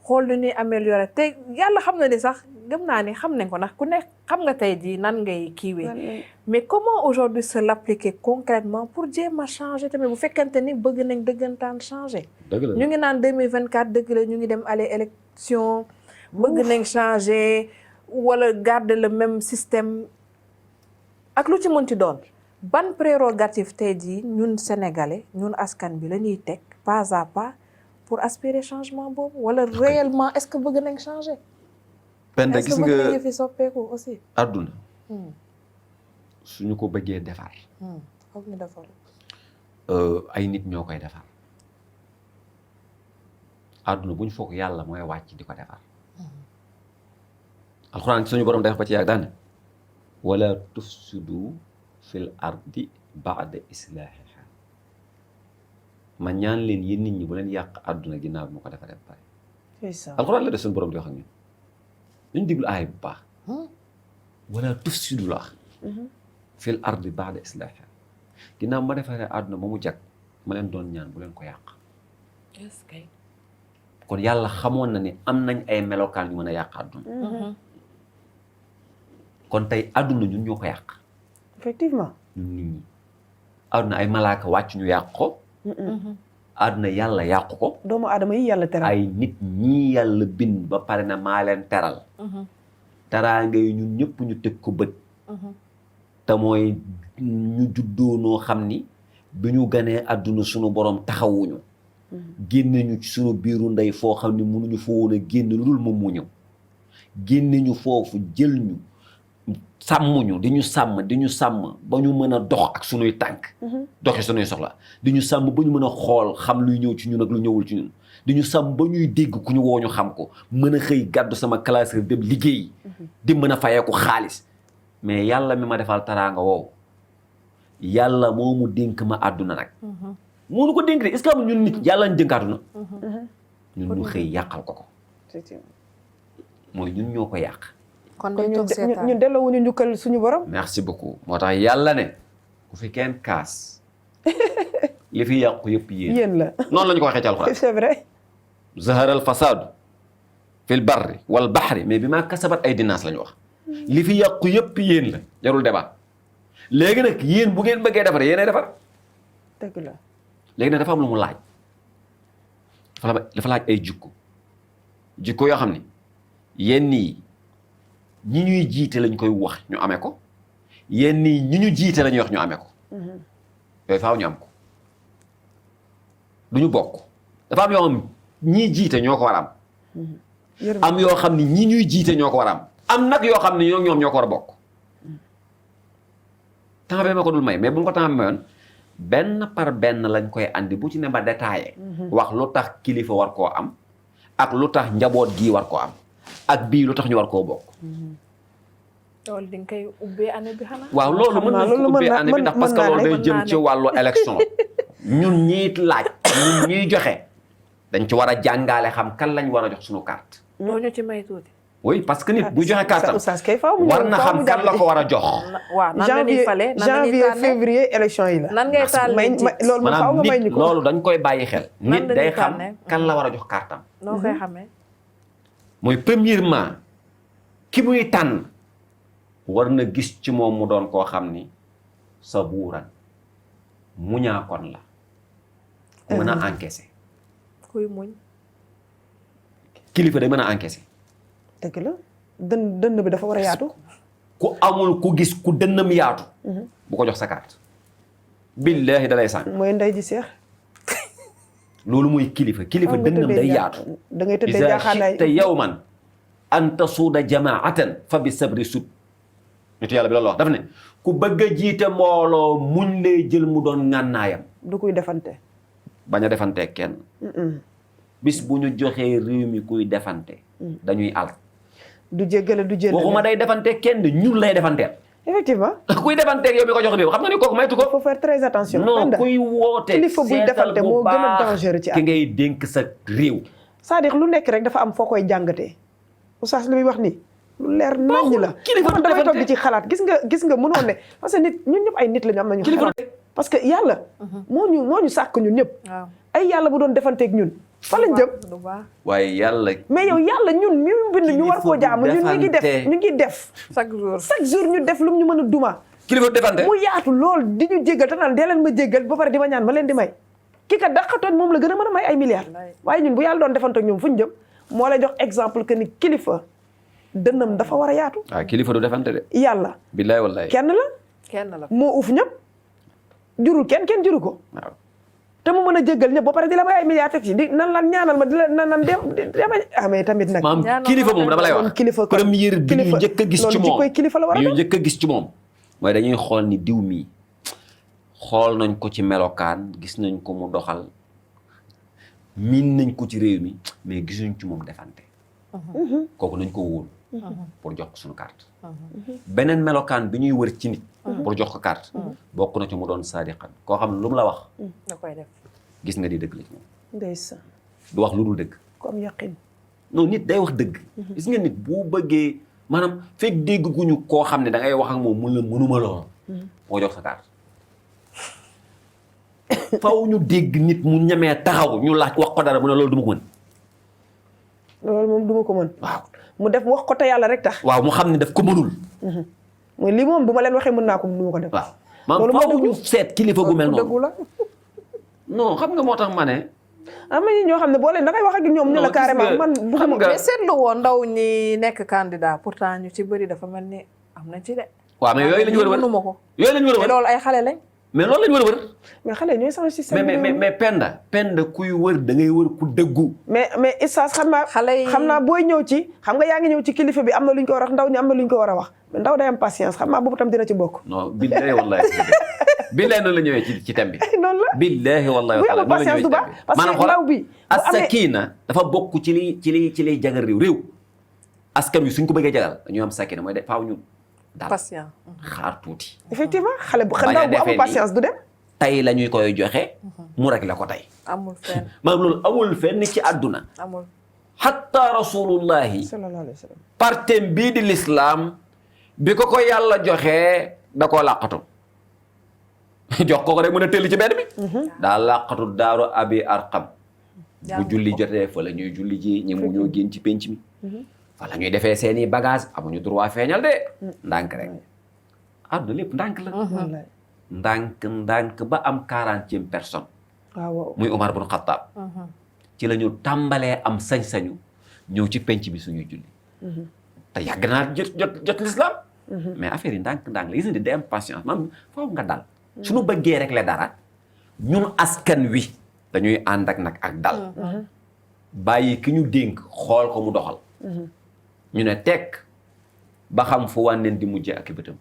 xool lu ñuy améliorer te yàlla xam na ni sax gëm naa ni xam nañ ko ndax ku nekk xam nga tey jii nan ngay kiiwee mais comment aujourd'hui se l'appliquer concrètement pour jéem a changer tamit bu fekkente ni bëgg nañ dëggantaan changer ñu ngi naan 2024 dëgg la ñu ngi dem aller élection bëgg nañ changer wala garder le même système ak lu ci mënti doon ban prérogative tey jii ñun sénégalais ñun askan bi la ñuy teg pas à pas pour aspirer changement boobu wala réellement est-ce que bëgg nañ changer. Penda gis nga est-ce que bëgg nañu fi soppeeku aussi. àdduna suñu ko bëggee defar. foog ñu defar. ay nit ñoo koy defar. àdduna buñ foog yàlla mooy wàcc di ko defar. alxuraan suñu borom def ba ci yàgg daan wala tufsidu fil ardi ba'da islaahiha ma ñaan leen yéen nit ñi bu leen yàq àdduna ginnaaw bi ma ko defaree ba pare. alxuraan la def suñu borom di wax ak ñun dañu déglu aay bu baax. wala tufsidu la wax. fil ardi ba'da islaahiha ginnaaw ma defaree àdduna ba mu jag ma leen doon ñaan bu leen ko yàq. est-ce que. kon yàlla xamoon na ni am nañ ay melokaan yu mën a yàq àdduna. kon tey àdduna ñun ñoo ko yàq. effectivement. ñun nit ñi àdduna ay malaaka wàcc ñu yàq ko. àdduna yàlla yàqu ko. doomu aadama yi yàlla teral. ay nit ñii yàlla bind ba pare na maa leen teral. teraanga yi ñun ñëpp ñu teg ko bët. te mooy ñu juddoo noo xam ni bi ñu ganee àdduna sunu borom taxawuñu. génne ñu ci sunu biiru ndey foo xam ni mënuñu fa woon a génn lu dul moom mu ñëw. génne ñu foofu jël ñu sàmm di ñu sàmm ba ñu mën a dox ak sunuy tànk. doxi sunuy soxla di ñu sàmm ba ñu mën a xool xam luy ñëw ci ñun ak lu ñëwul ci ñun. di ñu sàmm ba ñuy dégg ku ñu woo ñu xam ko mën a xëy gàddu sama classe dem liggéey. di mën a fayeeku xaalis. mais yàlla mi ma defal taraanga woowu yàlla moo mu dénk ma àdduna nag. moo nu ko dénk de est-ce que am ñun nit yàlla ñu dénk àdduna. ñun ñu xëy yàqal ko. mooy ñun ñoo ko yàq. kon ñun delloowuñu njukkal suñu borom. merci beaucoup moo tax yàlla ne ku fi kenn kaas li fi yàqu yëpp yéen la noonu la ñu ko waxee ci alxuraan. c'est vrai. zahara al fasadu fil barri wal baxri mais bi maa kasabat ay dinaas la ñu wax. li fi yàqu yëpp yéen la jarul débat léegi nag yéen bu ngeen bëggee defar yéenay defar. dëgg la. léegi nag dafa am lu mu laaj dafa laaj ay jikko yoo xam ni yenn yi ñi ñuy jiite lañ koy wax ñu amee ko yenn yi ñi ñu jiite lañuy wax ñu amee ko yooyu faaw ñu am ko du ñu bokk dafa am yoo xam ñii jiite ñoo ko war a am am yoo xam ni ñi ñuy jiite ñoo ko war a am nag yoo xam ni ñoom ñoo ko war a bokk temps bee ma ko dul may mais bu ñu ko temps mayoon benn par benn lañ koy andi bu ci ne ba détaillé wax lu tax kilifa war koo am ak lu tax njaboot gii war koo am ak bii lu tax ñu war koo bokk. loolu di nga koy ubbee année bi xanaa. waaw loolu mën nañ ko ubbee année bi ndax parce que loolu day jëm ci wàllu élection ñun ñiy laaj ñun ñiy joxe dañ ci war a jàngaale xam kan lañ war a jox suñu carte. doo ñu ci may tuuti. oui parce que nit bu joxe carte am war na xam kan la ko war a jox. waaw nan la ñuy fale janvier février élection yi la. nan ngay tànnee loolu moom faaw nga may ñu ko loolu dañ koy bàyyi xel. nit day xam kan la war a jox carte am. noo koy xamee. mooy premièrement ki muy tànn war na gis ci moom mu doon koo xam ni sabuuran muñaakoon la. mën a encaisser. kuy muñ. kilifa day mën a encaisser. dëgg la dënn bi dafa war a yaatu. ku amul ku gis ku dënnam yaatu bu ko jox sa carte billahi dalay sànq mooy ndey ji seex. loolu mooy kilifa dënnam day yaatu da ngay tëddee jaaxaanaay te yawman an tasuuda jamaatan fa bi sabri sud nitu yàlla bi loolu wax daf ne ku bëgg a jiite mbooloo muñ lay jël mu doon ngànnaayam du kuy defante. bañ a defantee kenn bis bu ñu joxee réew mi kuy defante dañuy al du jéggale du jël. waxuma day defantee kenn ñun lay defanteel effectivement. kuy defanteeg yow mi ko jox réew xam nga ni kooku maytu ko faut faire très attention. non kuy woote kilifa buy defante moo gën a dangereux ci ki ngay dénk sa réew c'est-à-dire lu nekk rek dafa am foo koy jàngatee oustaz li muy wax nii lu leer naññ la kilifa du damay toog defante. di ci xalaat gis nga mënoon ne parce que nit ñun ñëpp ay nit lañu am nañu kilifa xalaat parce que yàlla moo ñu sàkk ñun ñëpp waaw ay yàlla bu doon defanteeg ñun fa lañ jëm du baax waaye yàlla mais yow yàlla ñun ñu bind ñu war koo jaamu ñun ñu ngi def chaque jour ñu def lu ñu mën a duma kilifa du defante mu yaatu lool di ñu jéggal te naan dee leen ma jéggal ba pare di ma ñaan ma leen di may kii kat daqatoon moom la gën a mën a may ay milliards waaye ñun bu yàlla doon defanteeg ñoom fu ñu jëm moo lay jox exemple que ni kilifa dënnam dafa war a yaatu waaw kilifa du defante de yàlla billaay wallaay kenn la moo uuf ñëpp jurul kenn juru ko waaw te mu mën a jéggal ñëpp ba pare di la may ay milliards teg ci di nan lan ñaanal ma di la nan dema mais tamit nag maam kilifa moom dama lay wax kilifa première bi ñu njëkk a gis ci moom koy kilifa la war a ñu doon njëkk a gis ci moom mooy dañuy xool ni diw mii xool nañ ko ci melokaan gis nañ ko mu doxal miin nañ ko ci réew mi mais gisuñ ci moom defante kooku nañ ko wóolu pour jox ko suñu carte beneen melokaan bi ñuy wër ci nit pour jox ko carte bokk na ci mu doon saadiqan koo xam ne lu mu la wax da koy def gis nga di dëgg la ci moom ndeysaan du wax lu dul dëgg comme yaqin non nit day wax dëgg gis nga nit bu bëggee maanaam fekk dégg guñu koo xam ne da ngay wax ak moom mun la mënuma lool moo jox sa carte faw ñu dégg nit mu ñemee taxaw ñu laaj wax ko dara mu ne loolu du ma ko mën loolu moom duma ko mën waaw mu def wax ko te yàlla rek tax waaw mu xam ne daf ko mënul mooy lii moom bu ma leen waxee mën naa ko duma ko def waaw maanaam faw ñu seet kilifa gu mel noonu dëggu la non xam nga moo tax ma ne am na ñoo xam ne boo leen da ngay wax ak ñoom ñu la Non, carrément gis nga- man xam bugguma nga- mais seetlu woon ndaw ñi nekk candidat pourtant ñu ci bëri dafa mel ni am na ci de waaw mais yooyu la ñu war a wër mënuma ko yooyu la ñu war a te wër loolu ay xale lañ mais loolu la ñu war a wër mais xale ñooy sama système mais penda kuy wër da ngay wër ku dëggu mais Oustaz xam naa Xale yi- xam naa booy ñëw ci xam nga yaa ngi ñëw ci kilifa bi am na lu ñu ko war a wax ndaw ñi am na lu ñu ko war a wax mais ndaw day am patience xam naa boobu tam dina ci bokk non billahi wallahi billahi noonu la ñëwee ci thème bi noonu la billahi wallahi bu wa taala amul patience du baax parce que maanaam xoolal ndaw bi bu amee as-sakina dafa bokk ci liy jagal réew askan wi suñ ko bëggee jagal dañuy am sakina mooy de faaw ñu daal patient xaar tuuti effectivement xale bu Bañ a ndaw bu defee amul nii. patience du dem tey la ñuy koy joxe mu rek la ko tey amul fenn maanaam loolu amul fenn ci àdduna amul hatta rasulullahi sallallahu alayhi wa sallam partem bii di l'islam bi ko yàlla joxee da koo làqatu jox ko rek mën a tëlli ci benn bi daa làqatu daaru abi arqam bu julli jotee fa la ñuy julli ji ñi mu ñoo génn ci penc mi fa la ñuy defee seeni bagage amuñu droit feeñal de ndànk rek àdduna lépp ndànk la wallaay ndànk ba am 40e personne waaw muy Omar bun Xattaab ci la ñu tàmbalee am sañ-sañu ñëw ci penc bi suñuy julli te yàgg naa jot l'islam mais affaire yi ndànk la gis nga di day am patience maam faaw nga dal suñu bëggee rek la dara ñun askan wi dañuy ànd ak dal bàyyi ki ñu dénk xool ko mu doxal ñu ne tekk ba xam fu wànneen di mujjee ak i bëtam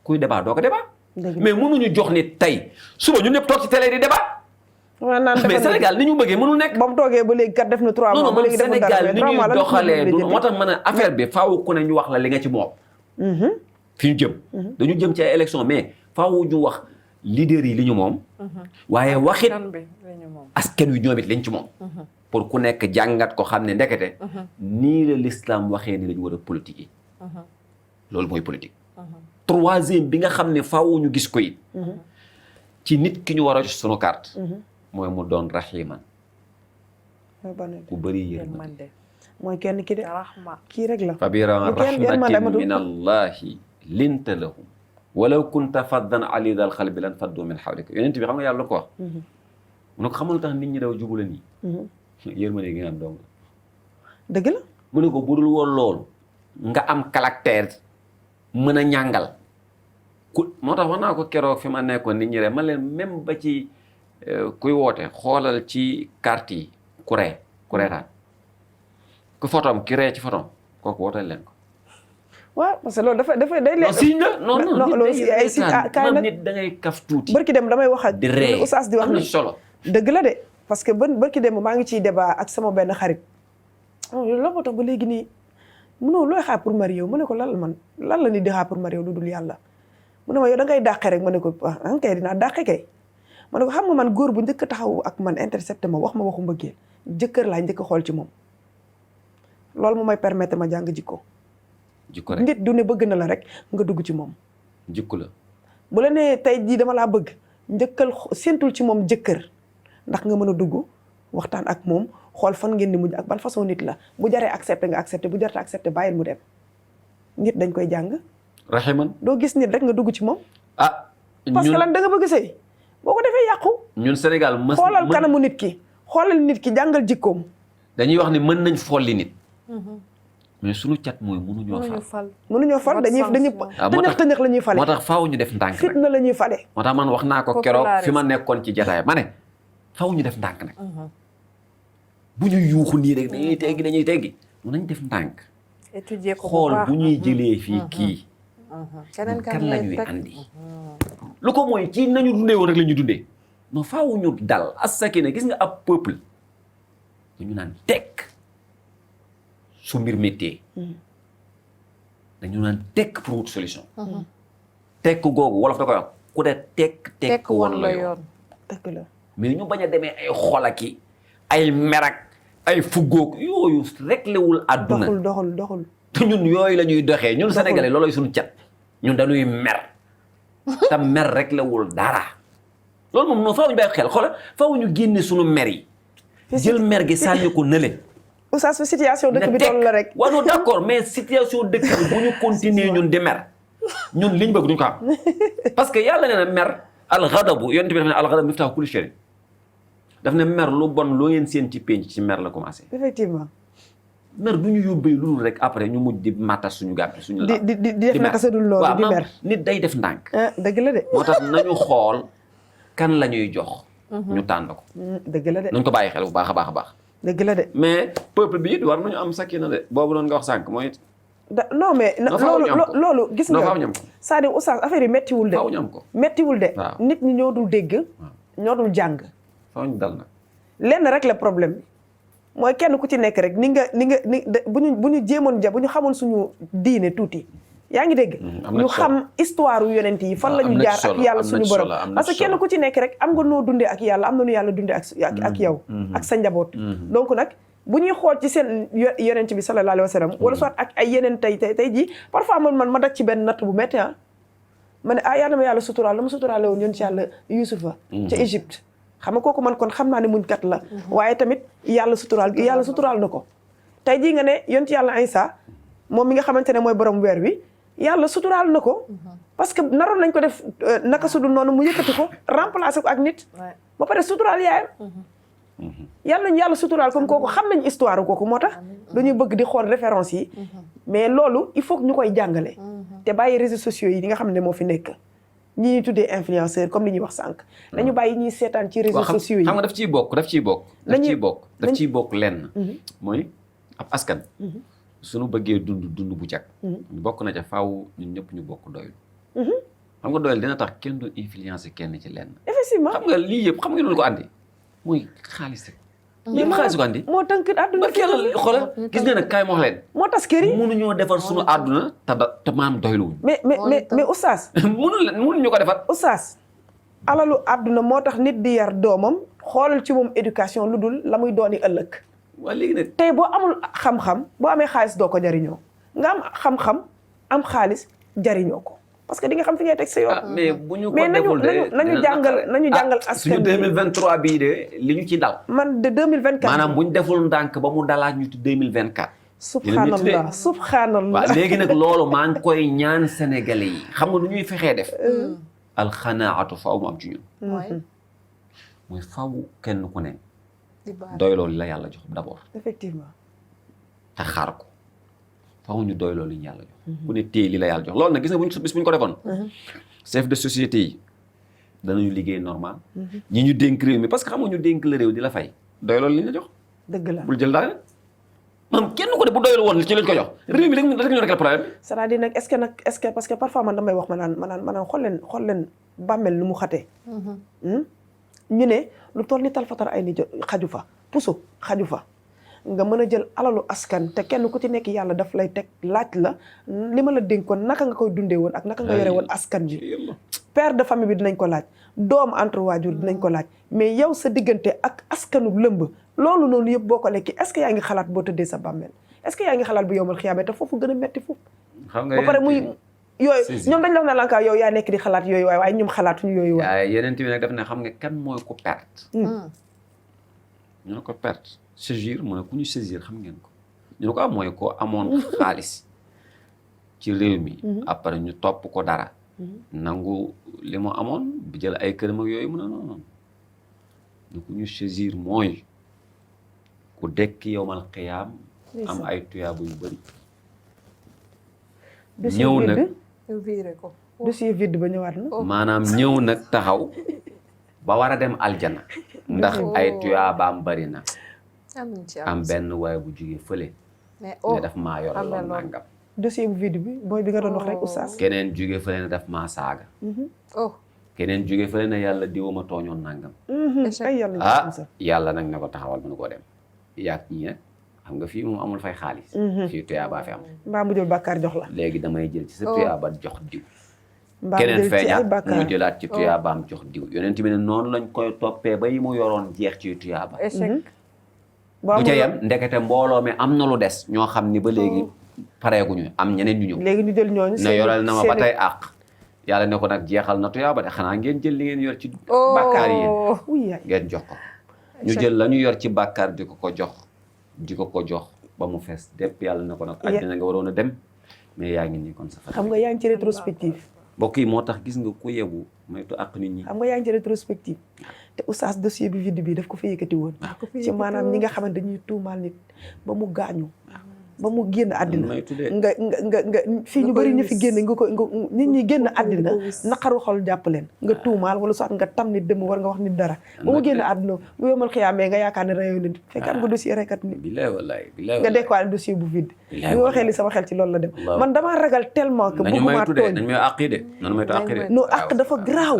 kuy débat doo ko débat dëgg mais mënuñu jox ni tey suba ñun ñëpp toog ci télé di débat la naan mais Sénégal ni ñu bëggee mënul nekk ba mu toogee ba léegi kat def na 3 non mois non ba moom léegi deful dara Sénégal ni 3 mois ñuy la doxalee du moo moo tax mën a affaire bi faaw ku ne ñu wax la li nga ci moom fi ñu jëm dañu jëm ci ay élection mais faaw ñu wax leader yi li ñu moom waaye waxit kan bi lañu moom askan wi ñoom it liñ ci moom pour ku nekk jàngat ko xam ne ndekete nii la l'islam waxee ni lañu war a politique yi loolu mooy politique troisième bi nga xam ne faaw ñu gis ko it ci nit ki ñu war a jox sunu carte mooy mu doon rahiman ku bëri yërmande yërmande mooy kenn ki de rahma kii rek la fabira Lu kenn yërmande rahmatin amatul. min allahi linta lahum walaw kunta faddan alida al qalbi lan faddu min hawlika yonent bi xam nga yàlla lu ko wax mu ne ko xamal tax nit ñi daw jubula nii yërmande gi nga am dong dëgg la mu ne ko budul woon loolu nga am caractère mën a ñàngal ku moo tax wax naa ko keroog fi ma nekkoon nit ñi rek ma leen même ba ci kuy woote xoolal ci carte yi ku reetaan ku photom ki ree ci photom kooku wooteel leen ko. waaw parce que loolu dafa day leen. signe la non loolu si ay si kaay nag nit da ngay kaf tuuti. barki dem damay wax ak. di ree Oustaz di wax am na ni solo. dëgg la de parce que barki dem maa ngi ciy débat ak sama benn xarit. loolu moo tax ba léegi nii munoo looy xaar pour marié wu ma ne ko lan la nit di xaar pour marié wu lu dul yàlla. mu ne ma yow da ngay dàqe rek ma ne ko ah kay dinaa dàqe kay. ma ne ko xam nga man góor bu njëkk a taxaw ak man intercepté ma wax ma waxu mbëggeel jëkkër laa njëkk a xool ci moom loolu moo may permettre ma jàng jikko. jikko rek nit du ne bëgg na la rek nga dugg ci moom. jikko la. bu la nee tey jii dama laa bëgg njëkkal séentul ci moom jëkkër ndax nga mën a dugg waxtaan ak moom xool fan ngeen di mujj ak ban façon nit la bu jaree accepté nga accepté bu jarta accepté bàyyil mu dem nit dañ koy jàng. raximan doo gis nit rek nga dugg ci moom. ah parce que lan da nga bëgg sëy boo ko defee yàqu. ñun Sénégal xoolal kanamu nit ki xoolal nit ki jàngal jikkoom. dañuy wax ni mën nañ folli nit. mais suñu cat mooy mënuñoo fal. mënuñoo fal dañuy tëñëx la ñuy fale. moo tax faaw ñu def ndànk nag fitna la ñuy fale. moo tax man wax naa ko keroog fi ma nekkoon ci jataay ma ne faaw ñu def ndànk nag. bu ñu yuuxu nii rek dañuy teggi mun nañ def ndànk. étudier ko xool bu ñuy jëlee fii kii. keneen kan la ñuy andi. lu ko mooy ci nañu dundee woon rek la ñuy dundee. non faaw ñu dal as-sakina gis nga ab peuple dañu naan tekk su mbir méttee. dañu naan tekk pour wut solution. tekk googu wolof da koy wax ku de tekk woon la yoon. dëgg la mais ñu bañ a demee ay xolaki ay merak ay fuggoog yooyu réglé wul àdduna. doxul. te ñun yooyu la ñuy doxee ñun sénégalais looloy suñu cat ñun dañuy mer te mer réglé wul dara loolu moom noonu faaw ñu bàyyi xel xoolal faaw ñu génne suñu mer yi. jël mer gi sànni ko nële. Oustaz situation dëkk bi toll la rek. waaw non d'accord mais situation dëkk bi bu ñu continuer ñun di mer ñun liñ bëgg duñ ko am parce que yàlla nee na mer al-ghadabu yonent bi daf ne al-ghadabu miftaahu kulli shay daf ne mer lu bon loo ngeen seen ci penc ci mer la commencé. effectivement. mer du ñu yóbbee lu dul rek après ñu mujj di matas suñu gàtt suñu la. di def naka sa dul loolu di mer nit day def ndànk. dëgg la de. moo tax nañu xool kan la ñuy jox. ñu tànn ko. dëgg la de. nañ ko bàyyi xel bu baax a baax a baax. dëgg la de. mais peuple bi it war nañu am sakina de boobu noonu nga wax sànq mooy. non mais. loolu gis nga. c'est-à-dire Oustaz affaire yi méttiwul de. faaw ñu am ko méttiwul de. nit ñi ñoo dul dégg. ñoo dul jàng. faaw ñu dal nag. lenn rek la problème bi mooy kenn ku ci nekk rek ni bu ñu jéemoon bu ñu xamoon suñu diine tuuti. yaa ngi dégg. ñu xam histoire yu yonent yi fan la ñu jaar ak yàlla suñu borom. parce que kenn ku ci nekk rek am nga noo dundee ak yàlla am na nu yàlla dundee ak yow. ak sa njaboot. donc nag bu ñuy xool ci seen yonent bi sallallahu alayhi wa sallam. wala soit ak ay yeneen tey jii parfois man ma daj ci benn natt bu métti ma ne yàlla ma yàlla suturaal la ma suturaale woon yonent yàlla Yuusufa ca Égypte. xam nga kooku man kon xam naa ne muñ kat la. waaye tamit yàlla suturaal na ko. tey jii nga ne yonent yàlla Isa moom mi nga xamante ne mooy borom weer wi yàlla suturaal na ko. parce que naroon nañ ko def naka su dul noonu mu yëkkati ko remplacer ko ak nit. ba pare suturaal yaayam. yàlla nañu yàlla suturaal comme kooku xam nañ histoire kooku moo tax. dañuy bëgg di xool référence yi. mais loolu il faut que ñu koy jàngale. te bàyyi réseaux sociaux yi nga xam ne moo fi nekk. ñi ñuy tuddee influenceur comme li ñuy wax sànq. nañu bàyyi ñuy seetaan ci réseaux sociaux yi. xam nga daf ciy bokk lenn. mooy ab askan. suñu bëggee dund bu jag. bokk na ca faaw ñun ñëpp ñu bokk doylu. xam nga doylu dina tax kenn du influencer kenn ci lenn. effectivement xam nga lii yëpp xam nga loolu ko andi mooy xaalis rek. yëpp xaalis ko andi. moo tënk àdduna xoolal gis nga nag kaay ma wax leen. moo tas kër yi mënuñoo defar suñu àdduna te maam doyluwuñ. mais Oustaz. mënuñu ko defar. Oustaz alalu àdduna moo tax nit di yar doomam xoolal ci moom éducation lu dul la muy dooni ëllëg. waa léegi nag tey boo amul xam-xam boo amee xaalis doo ko jariñoo nga am xam-xam am xaalis jariñoo ko parce que di nga xam fi ngay teg sa yoon. mais bu ñu ko deful de nañu jàngal askan suñu 2023 bii de li ñu ci dal. man de 2024. maanaam bu ñu deful ndànk ba mu dalaat ñu ci 2024. subhanallah waaw léegi nag loolu maa ngi koy ñaan sénégalais yi xam nga nu ñuy fexee def. alxanaatu faaw mu am ci ñun. mooy faaw kenn ku ne. doy loolu la yàlla jox d'abord. effectivement. te xaar ko faaw ñu doy loolu ñu yàlla jox ku ne téye li la yàlla jox loolu nag gis nga bis bu ñu ko defoon chef de société yi danañu liggéey normal ñi ñu dénk réew mi parce que xam nga ñu dénk la réew di la fay doy loolu li ñu la jox dëgg la bul jël dara maanaam kenn ko de bu doylu woon ci lañ ko jox réew mi rek ñu rek problème c'est-à-dire nag est-ce que parce que parfois man damay wax ma naan xool leen bàmmeel nu mu xatee ñu ne lu toll ni talfatar ay ni xaju fa puso xaju fa nga mën a jël alalu askan te kenn ku ci nekk yàlla daf lay teg laaj la li ma la dénkoon naka nga koy dundee woon ak naka nga yore woon askan bi père de famille bi dinañ ko laaj doom entre waajur dinañ ko laaj mais yow sa diggante ak askanu lëmb loolu noonu yëpp boo ko lekki est-ce que yaa ngi xalaat boo tëddee sa bàmmeel est-ce que yaa ngi xalaat bu yowmal xiyaame te foofu gën a metti foofu ba pare muy yooyu ñoom dañ la wax ne lankaa yow yaa nekk di xalaat yooyu waaye ñoom xalaatuñu yooyu waaye yeneen bi nag daf ne xam nga kan mooy ko perte ñu ne ko perte saisir mu ne ku ñu saisir xam ngeen ko ñu ne ko mooy ko amoon xaalis ci réew mi après ñu topp ko dara nangu li mu amoon bi jël ay këram ak yooyu mu ne noonu ñu ku ñu saisir mooy ku dekk yowmal xiyaam am ay tuyaaba yu bëri ñëw nag dossier vide ba ñëwaat na maanaam ñëw nag taxaw ba war a dem aljana ndax ay tuyaabaam bëri na am benn waaye bu jógee fële ne daf maa yoral loon nangam dossier bu vide bi mooy bi nga doon wax rek oustaz keneen jógee fële ne daf maa saaga keneen jógee fële ne yàlla diwuma tooñoon nangam yàlla nag ne ko taxawal mënu koo dem yaag ñi nag xam nga fii moom amul fay xaalis fii tuyaabaa fi am mbaa mu jël bàkkaar jox la léegi damay jël ci sa tuyaaba jox diw keneen feeñaat mu jëlaat ci tuyaabaam jox diw yonent bi ne noonu lañ koy toppee ba yi mu yoroon jeex ci tuyaaba bu ca yem ndekete mbooloo mi am na lu des ñoo xam ni ba léegi pareeguñu am ñeneen ñu ñëw léegi ñu jël ñooñu ne yoral na ma ba tey àq yàlla ne ko nag jeexal na tuyaaba de xanaa ngeen jël li ngeen yor ci bàkkaar yi ngeen jox ko ñu jël la ñu yor ci bàkkaar di ko ko jox ba mu fees dépp yàlla ne ko nag àddina nga waroon a dem mais yaa ngi nii kon sa xam nga yaa ngi ci rétrospective mbokk yi moo tax gis nga ku yebu maytu àq nit ñi xam nga yaa ngi ci rétrospective te oustaz dossier bi vide bi daf ko fa yëkkati woon ci maanaam ñi nga xamante dañuy tuumaal nit ba mu gaañu ba mu génn àddina nga fii ñu bëri ñu fi génn nga ko nit ñi génn àddina naqaru xol jàpp leen nga tuumaal wala soit nga tam nit dem war nga wax nit dara ba mu génn àddina bu yomal xiyaamee nga yaakaar ne reyoo nit fekkaat nga dossier rekat nit bilaay wallaay nga dekkowaale dossier bu vide bi nga waxee li sama xel ci loolu la dem man damaa ragal tellement que bëgguma tooñ nañu may àqi de nañu may àqi de non àq dafa garaaw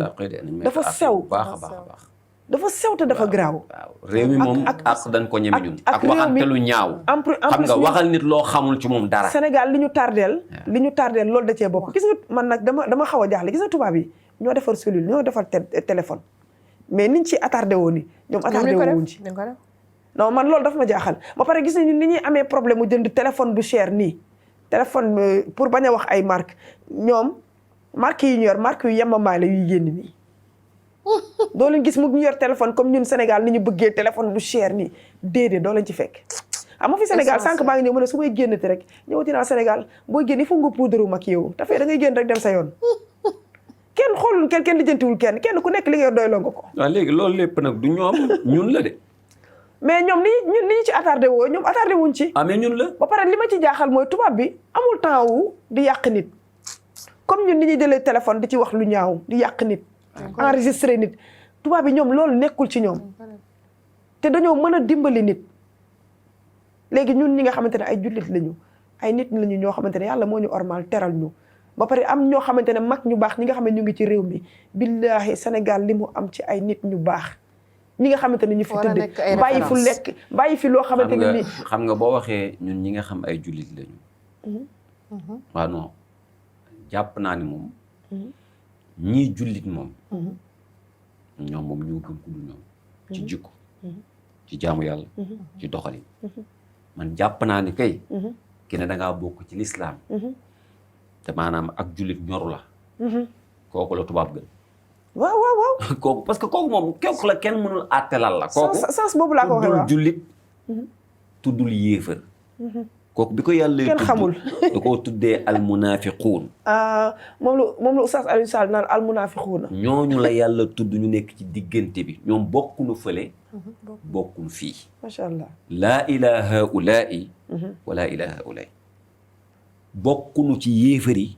dafa sew baax a baax a baax dafa sew te dafa garaaw waaw réew mi moom ak dañ ko ñeme ñun ak waxante lu ñaaw xam nga waxal nit loo xamul ci moom dara Sénégal li ñu tardeel loolu da cee bokk gis nga man nag dama xaw a jaaxle gis nga tubaab yi ñoo defar cellule ñoo defar téléphone mais niñ ci attardé woon ni ñoom attardé woon ci non man loolu dafa ma jaaxal ba pare gis nañu ni ñuy amee problème mu jënd téléphone bu cher nii téléphone pour bañ a wax ay marque ñoom marque yi ñu yor marque yu yemamaay la yuy génn nii doo leen gis mu ñu yor téléphone comme ñun Sénégal ni ñu bëggee téléphone bu cher nii déedéet doo leen ci fekk xam nga fi Sénégal sànq baa ngi ñëw mu ne su may génnati rek ñëwati naa Sénégal booy génn il faut nga poudre wu mag yow dafay da ngay génn rek dem sa yoon kenn xoolul kenn lijjantiwul kenn ku nekk li nga yor doy loo nga ko waaw léegi loolu lépp nag du ñoom ñun la de mais ñoom ni ñu ci attardé woo ñoom attardé wuñ ci mais ñun la ba pare li ma ci jaaxal mooy tubaab bi amul temps wu di yàq nit comme ñun ni ñuy jëlee téléphone di ci wax lu ñaaw di yàq nit enregistré nit tubaab bi ñoom loolu nekkul ci ñoom te dañoo mën a dimbali nit léegi ñun ñi nga xamante ne ay jullit lañu ay nit lañu ñoo xamante ne yàlla moo ñu ormal teral ñu ba pare am ñoo xamante ne mag ñu baax ñi nga xam ne ñu ngi ci réew mi billaahi Sénégal li mu am ci ay nit ñu baax ñi nga xamante ne ñu fi tëdd bàyyi fi loo xamante ne nii xam nga boo waxee ñun ñi nga xam ay jullit lañu waaw non jàpp naa ni moom ñii jullit moom ñoom moom ñoo gën ku dul ñoom ci jikko ci jaamu yàlla ci doxalin man jàpp naa ni kay ki ne dangaa bokk ci lislaam te maanaam ak jullit ñoru la kooku la tubaab gën waaw kooku parce que kooku moom kooku la kenn mënul àttelal la kooku sens boobu laa ko waxee tuddul jullit tuddul yéefar kooku bi ko yàlla kenn xamul da koo tuddee almunafiquun moom la Oustaz Alioune Sall naan almunafiquuna ñooñu la yàlla tudd ñu nekk ci diggante bi ñoom bokkunu fële bokkunu fii macha allah laa ilaha haulaai wa laa ilaha haulaai bokkunu ci yéefar yi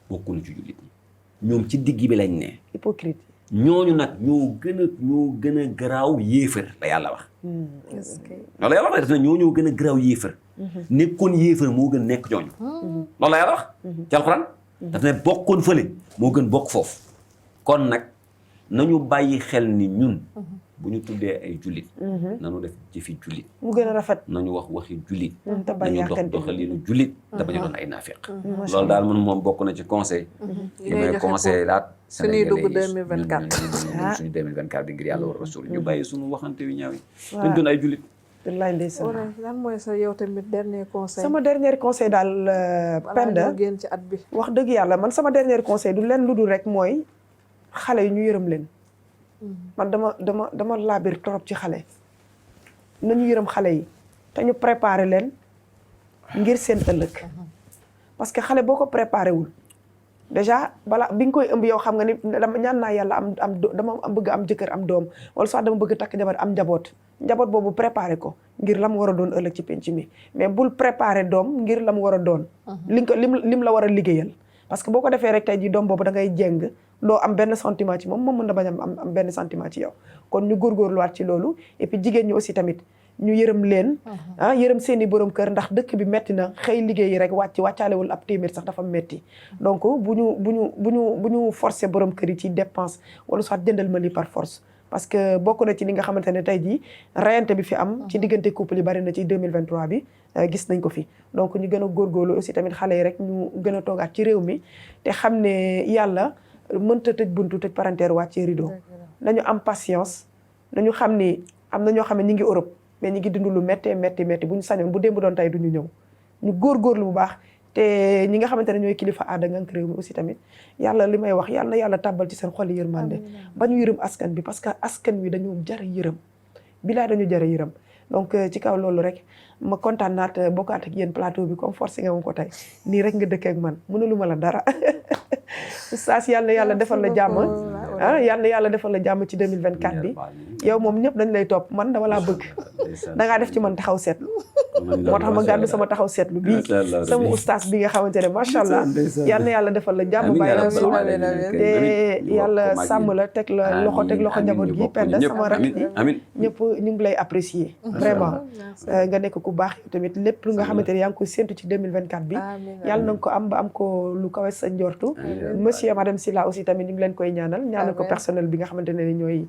bokkunu ci jullit ñi ñoom ci digg bi lañ ne. hypocrite. ñooñu nag ñoo gën a garaaw yéefar la yàlla wax. loolu la yàlla wax de ñoo gën a garaaw yéefar. nekkoon yéefar moo gën nekk ñooñu. loolu la yàlla wax. ci alxuraan daf ne bokkoon fële moo gën bokk foofu. kon nag nañu bàyyi xel ni ñun. bu ñu tuddee ay jullit. nañu def jëfi jullit. mu gën a rafet. nañu wax waxi jullit. te bañ a nañu doxalinu jullit. te bañ a doon ay naafeq. loolu daal man moom bokk na ci conseil. li may conseil daat suñuy dugg 2024. suñu 2024 bi ngir yàlla war rasul ñu bàyyi suñu waxante yu ñaaw yi. dañ doon ay jullit. wallaay ndeysaan. lan mooy sa yow tamit dernier conseil. sama dernier conseil daal Penda génn ci at bi. wax dëgg yàlla man sama dernier conseil du leen lu dul rek mooy xale yi ñu yërëm leen. man dama laabir trop ci xale. nañu yërëm xale yi te ñu préparer leen ngir seen ëllëg. parce que xale boo ko préparé wul déjà balaa bi nga koy ëmb yow xam nga ni dama ñaan naa yàlla dama bëgg am jëkkër am doom wala soit dama bëgg takk jabar am njaboot boobu préparé ko ngir la mu war a doon ëllëg ci penc mi mais bul préparé doom ngir la mu war a doon. lim la war a liggéeyal. parce que boo ko defee rek tey jii doom boobu da ngay jéng doo am benn sentiment ci moom mën na bañ am benn sentiment ci yow kon ñu góorgóorluwaat ci loolu et puis jigéen ñi aussi tamit ñu yërëm leen yërëm seen i borom kër ndax dëkk bi metti na xëy liggéeyi rek wàccaalewul ab téeméer sax dafa metti donc bu ñu forcer borom kër yi ci dépense wala soit jëndal ma lii par force parce que bokk na ci li nga xamante ne tey jii rayante bi fi am ci diggante couple yi bari na ci 2023 bi gis nañ ko fi donc ñu gën a góorgóorlu aussi tamit xale yi rek ñu gën a toogaat ci réew mi te xam ne yàlla mënta tëj buntu tëj parenteer wàccee rideau nañu am patience nañu xam ni am na ñoo xam ne ñi ngi Europe mais ñi ngi dund lu méttee métti bu ñu sañoon bu démb doon tey du ñu ñëw ñu góorgóorlu bu baax te ñi nga xamante ne ñooy kilifa aada ngànk réew mi aussi tamit yàlla li may wax yàlla na yàlla tàbbal ci seen xol yërmande ba ñu yërëm askan bi parce que askan wi dañu jar yërëm bilaay dañu jar yërëm donc ci kaw loolu rek ma kontaan naat bokkaat ak yéen plateau bi comme forcé nga ma ko tey nii rek nga dëkk ak man mënuluma la dara oustaz yàlla na yàlla defal la jàmm yàlla na yàlla defal la jàmm ci 2024 bi yow moom ñëpp dañ lay topp man dama laa bëgg dangaa def ci man taxaw seetlu moo tax ma gàddu sama taxaw seetlu bii sama oustaz bi nga xamante ne macha allah yàlla na yàlla defal la jàmm bàyyi la suuf te yàlla sàmm la teg loxo njaboot gi Penda sama rak yi ñëpp ñu ngi lay apprécier vraiment nga nekk ku baax yow tamit lépp lu nga xamante ne yaa ngi koy séntu ci 2024 bi yàlla na nga ko am ba am ko lu kawe sa njortu monsieur madame Sylla aussi tamit ñu ngi leen koy ñaanal ko personnel bi nga xamante ne ñooy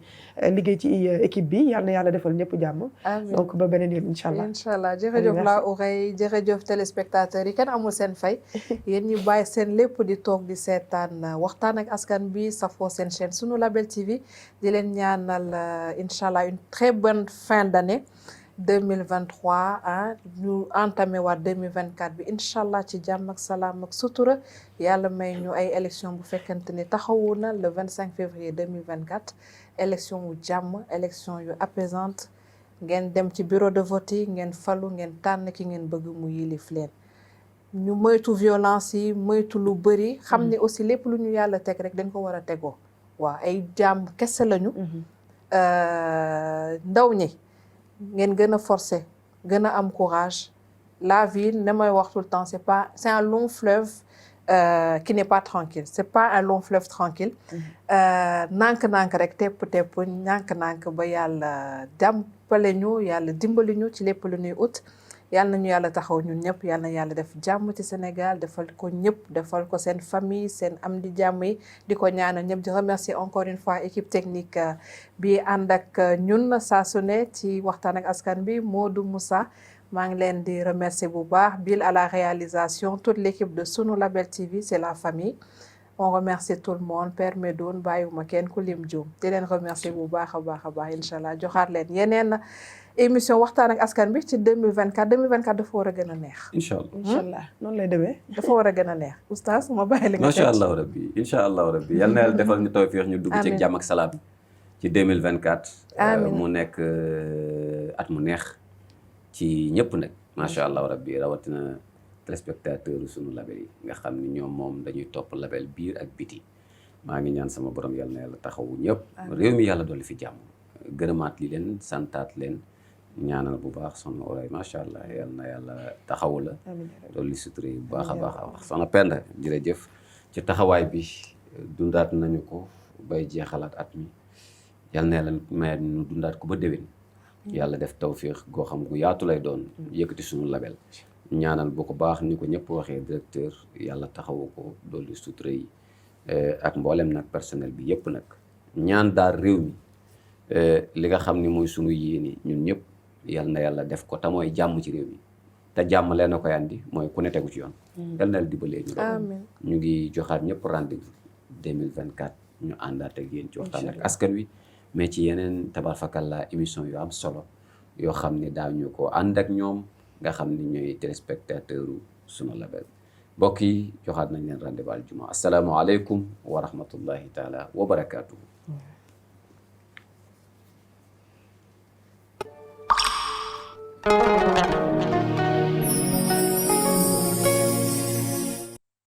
liggéey ci équipe bi yàlla na yàlla defal ñëpp jàmm donc ba beneen yoon incha allah jërëjëf la oreille jërëjëf téléspectateurs yi kenn amul seen fay yéen ñu bàyyi seen lépp di toog di seetaan waxtaan ak askan bi safoo seen chaîne Sunu Label TV di leen ñaanal incha allah une très bonne fin d'année 2023 ñu entamé waat 2024 bi incha allah ci jàmm ak salaam ak sutura yàlla may ñu ay élection bu fekkente ni taxawu na le 25 février 2024 élection wu jàmm élection yu apaisante ngeen dem ci bureau de vote yi ngeen falu ngeen tànn ki ngeen bëgg mu yilif leen ñu moytu violence yi moytu lu bëri xam ni aussi lépp lu ñu yàlla teg rek dañ ko war a tegoo waaw ay jàmm kese lañu ndaw ñi ngeen gën a forcer gën a am courage la vie ne may wax tout le temps c'est un long fleuve qui n'est pas tranquille c'est pas un long fleuve tranquille nànk-nànk rek tepp nànk-nànk ba yàlla jàppale ñu yàlla dimbali ñu ci lépp lu ñuy ut yàlla nañu yàlla taxaw ñun ñëpp yàlla na yàlla def jàmm ci Sénégal defal ko ñëpp defal ko seen famille seen am di jàmm yi di ko ñaanal ñëpp di remercier encore une fois équipe technique bi ànd ak ñun saa su ne ci waxtaan ak askan bi Modou Moussa maa ngi leen di remercier bu baax Bill à la réalisation toute l'équipe de Sunu Label TV c'est la famille on remercie tout le monde Père Medoune bàyyiwuma kenn ku lim juum di leen remercier bu baax a baax incha allah joxaat leen yeneen émission waxtaan ak askan bi ci 2024 dafa war a gën a neex. incha allah noonu lay demee. dafa war a gën a neex oustaz ma bàyyi li nga. macha allah rabbi incha allah rabbi yal na yàlla defal ñu tawfiix ñu dugg ci jàmm ak salaam ci 2024. amiin mu nekk at mu neex ci ñëpp nag macha allah rabbi rawatina téléspectateur Sunu Label yi nga xam ni ñoom moom dañuy topp label biir ak biti maa ngi ñaan sama borom yal na yàlla taxawu ñëpp. réew mi yàlla dolli fi jàmm gërëmaat li leen santaat leen. ñaanal bu baax soxna Oray macha allah yal na yàlla taxawu la loolu li suturé bu baax a baax a wax soxna Penda jërëjëf ci taxawaay bi dundaat nañu ko bay jeexalaat at mi yal na yàlla may ñu dundaat ko ba déwén yàlla def tawfiix goo xam gu yaatu lay doon yëkkati suñu label ñaanal bu ko baax ni ko ñëpp waxee directeur yàlla taxawu ko dolli sutura yi ak mboolem nag personnel bi yëpp nag ñaan daal réew mi li nga xam ni mooy sunu yéene ñun ñëpp yal na yàlla def ko te mooy jàmm ci réew mi te jàmm leen na koy andi mooy ku ne tegu ci yoon yal na yàlla dimbalee ñu doon ñu ngi joxaat ñëpp rendez-vous 2024 ñu àndaat ak yéen ci waxtaan ak askan wi mais ci yeneen tabarfakalla émission yu am solo yoo xam ne daañu ko ànd ak ñoom nga xam ni ñooy téléspectateur sunu label mbokk yi joxaat nañ leen rendez-vous aljuma asalaamaaleykum wa rahmatullahi taala wa barakaatuhu.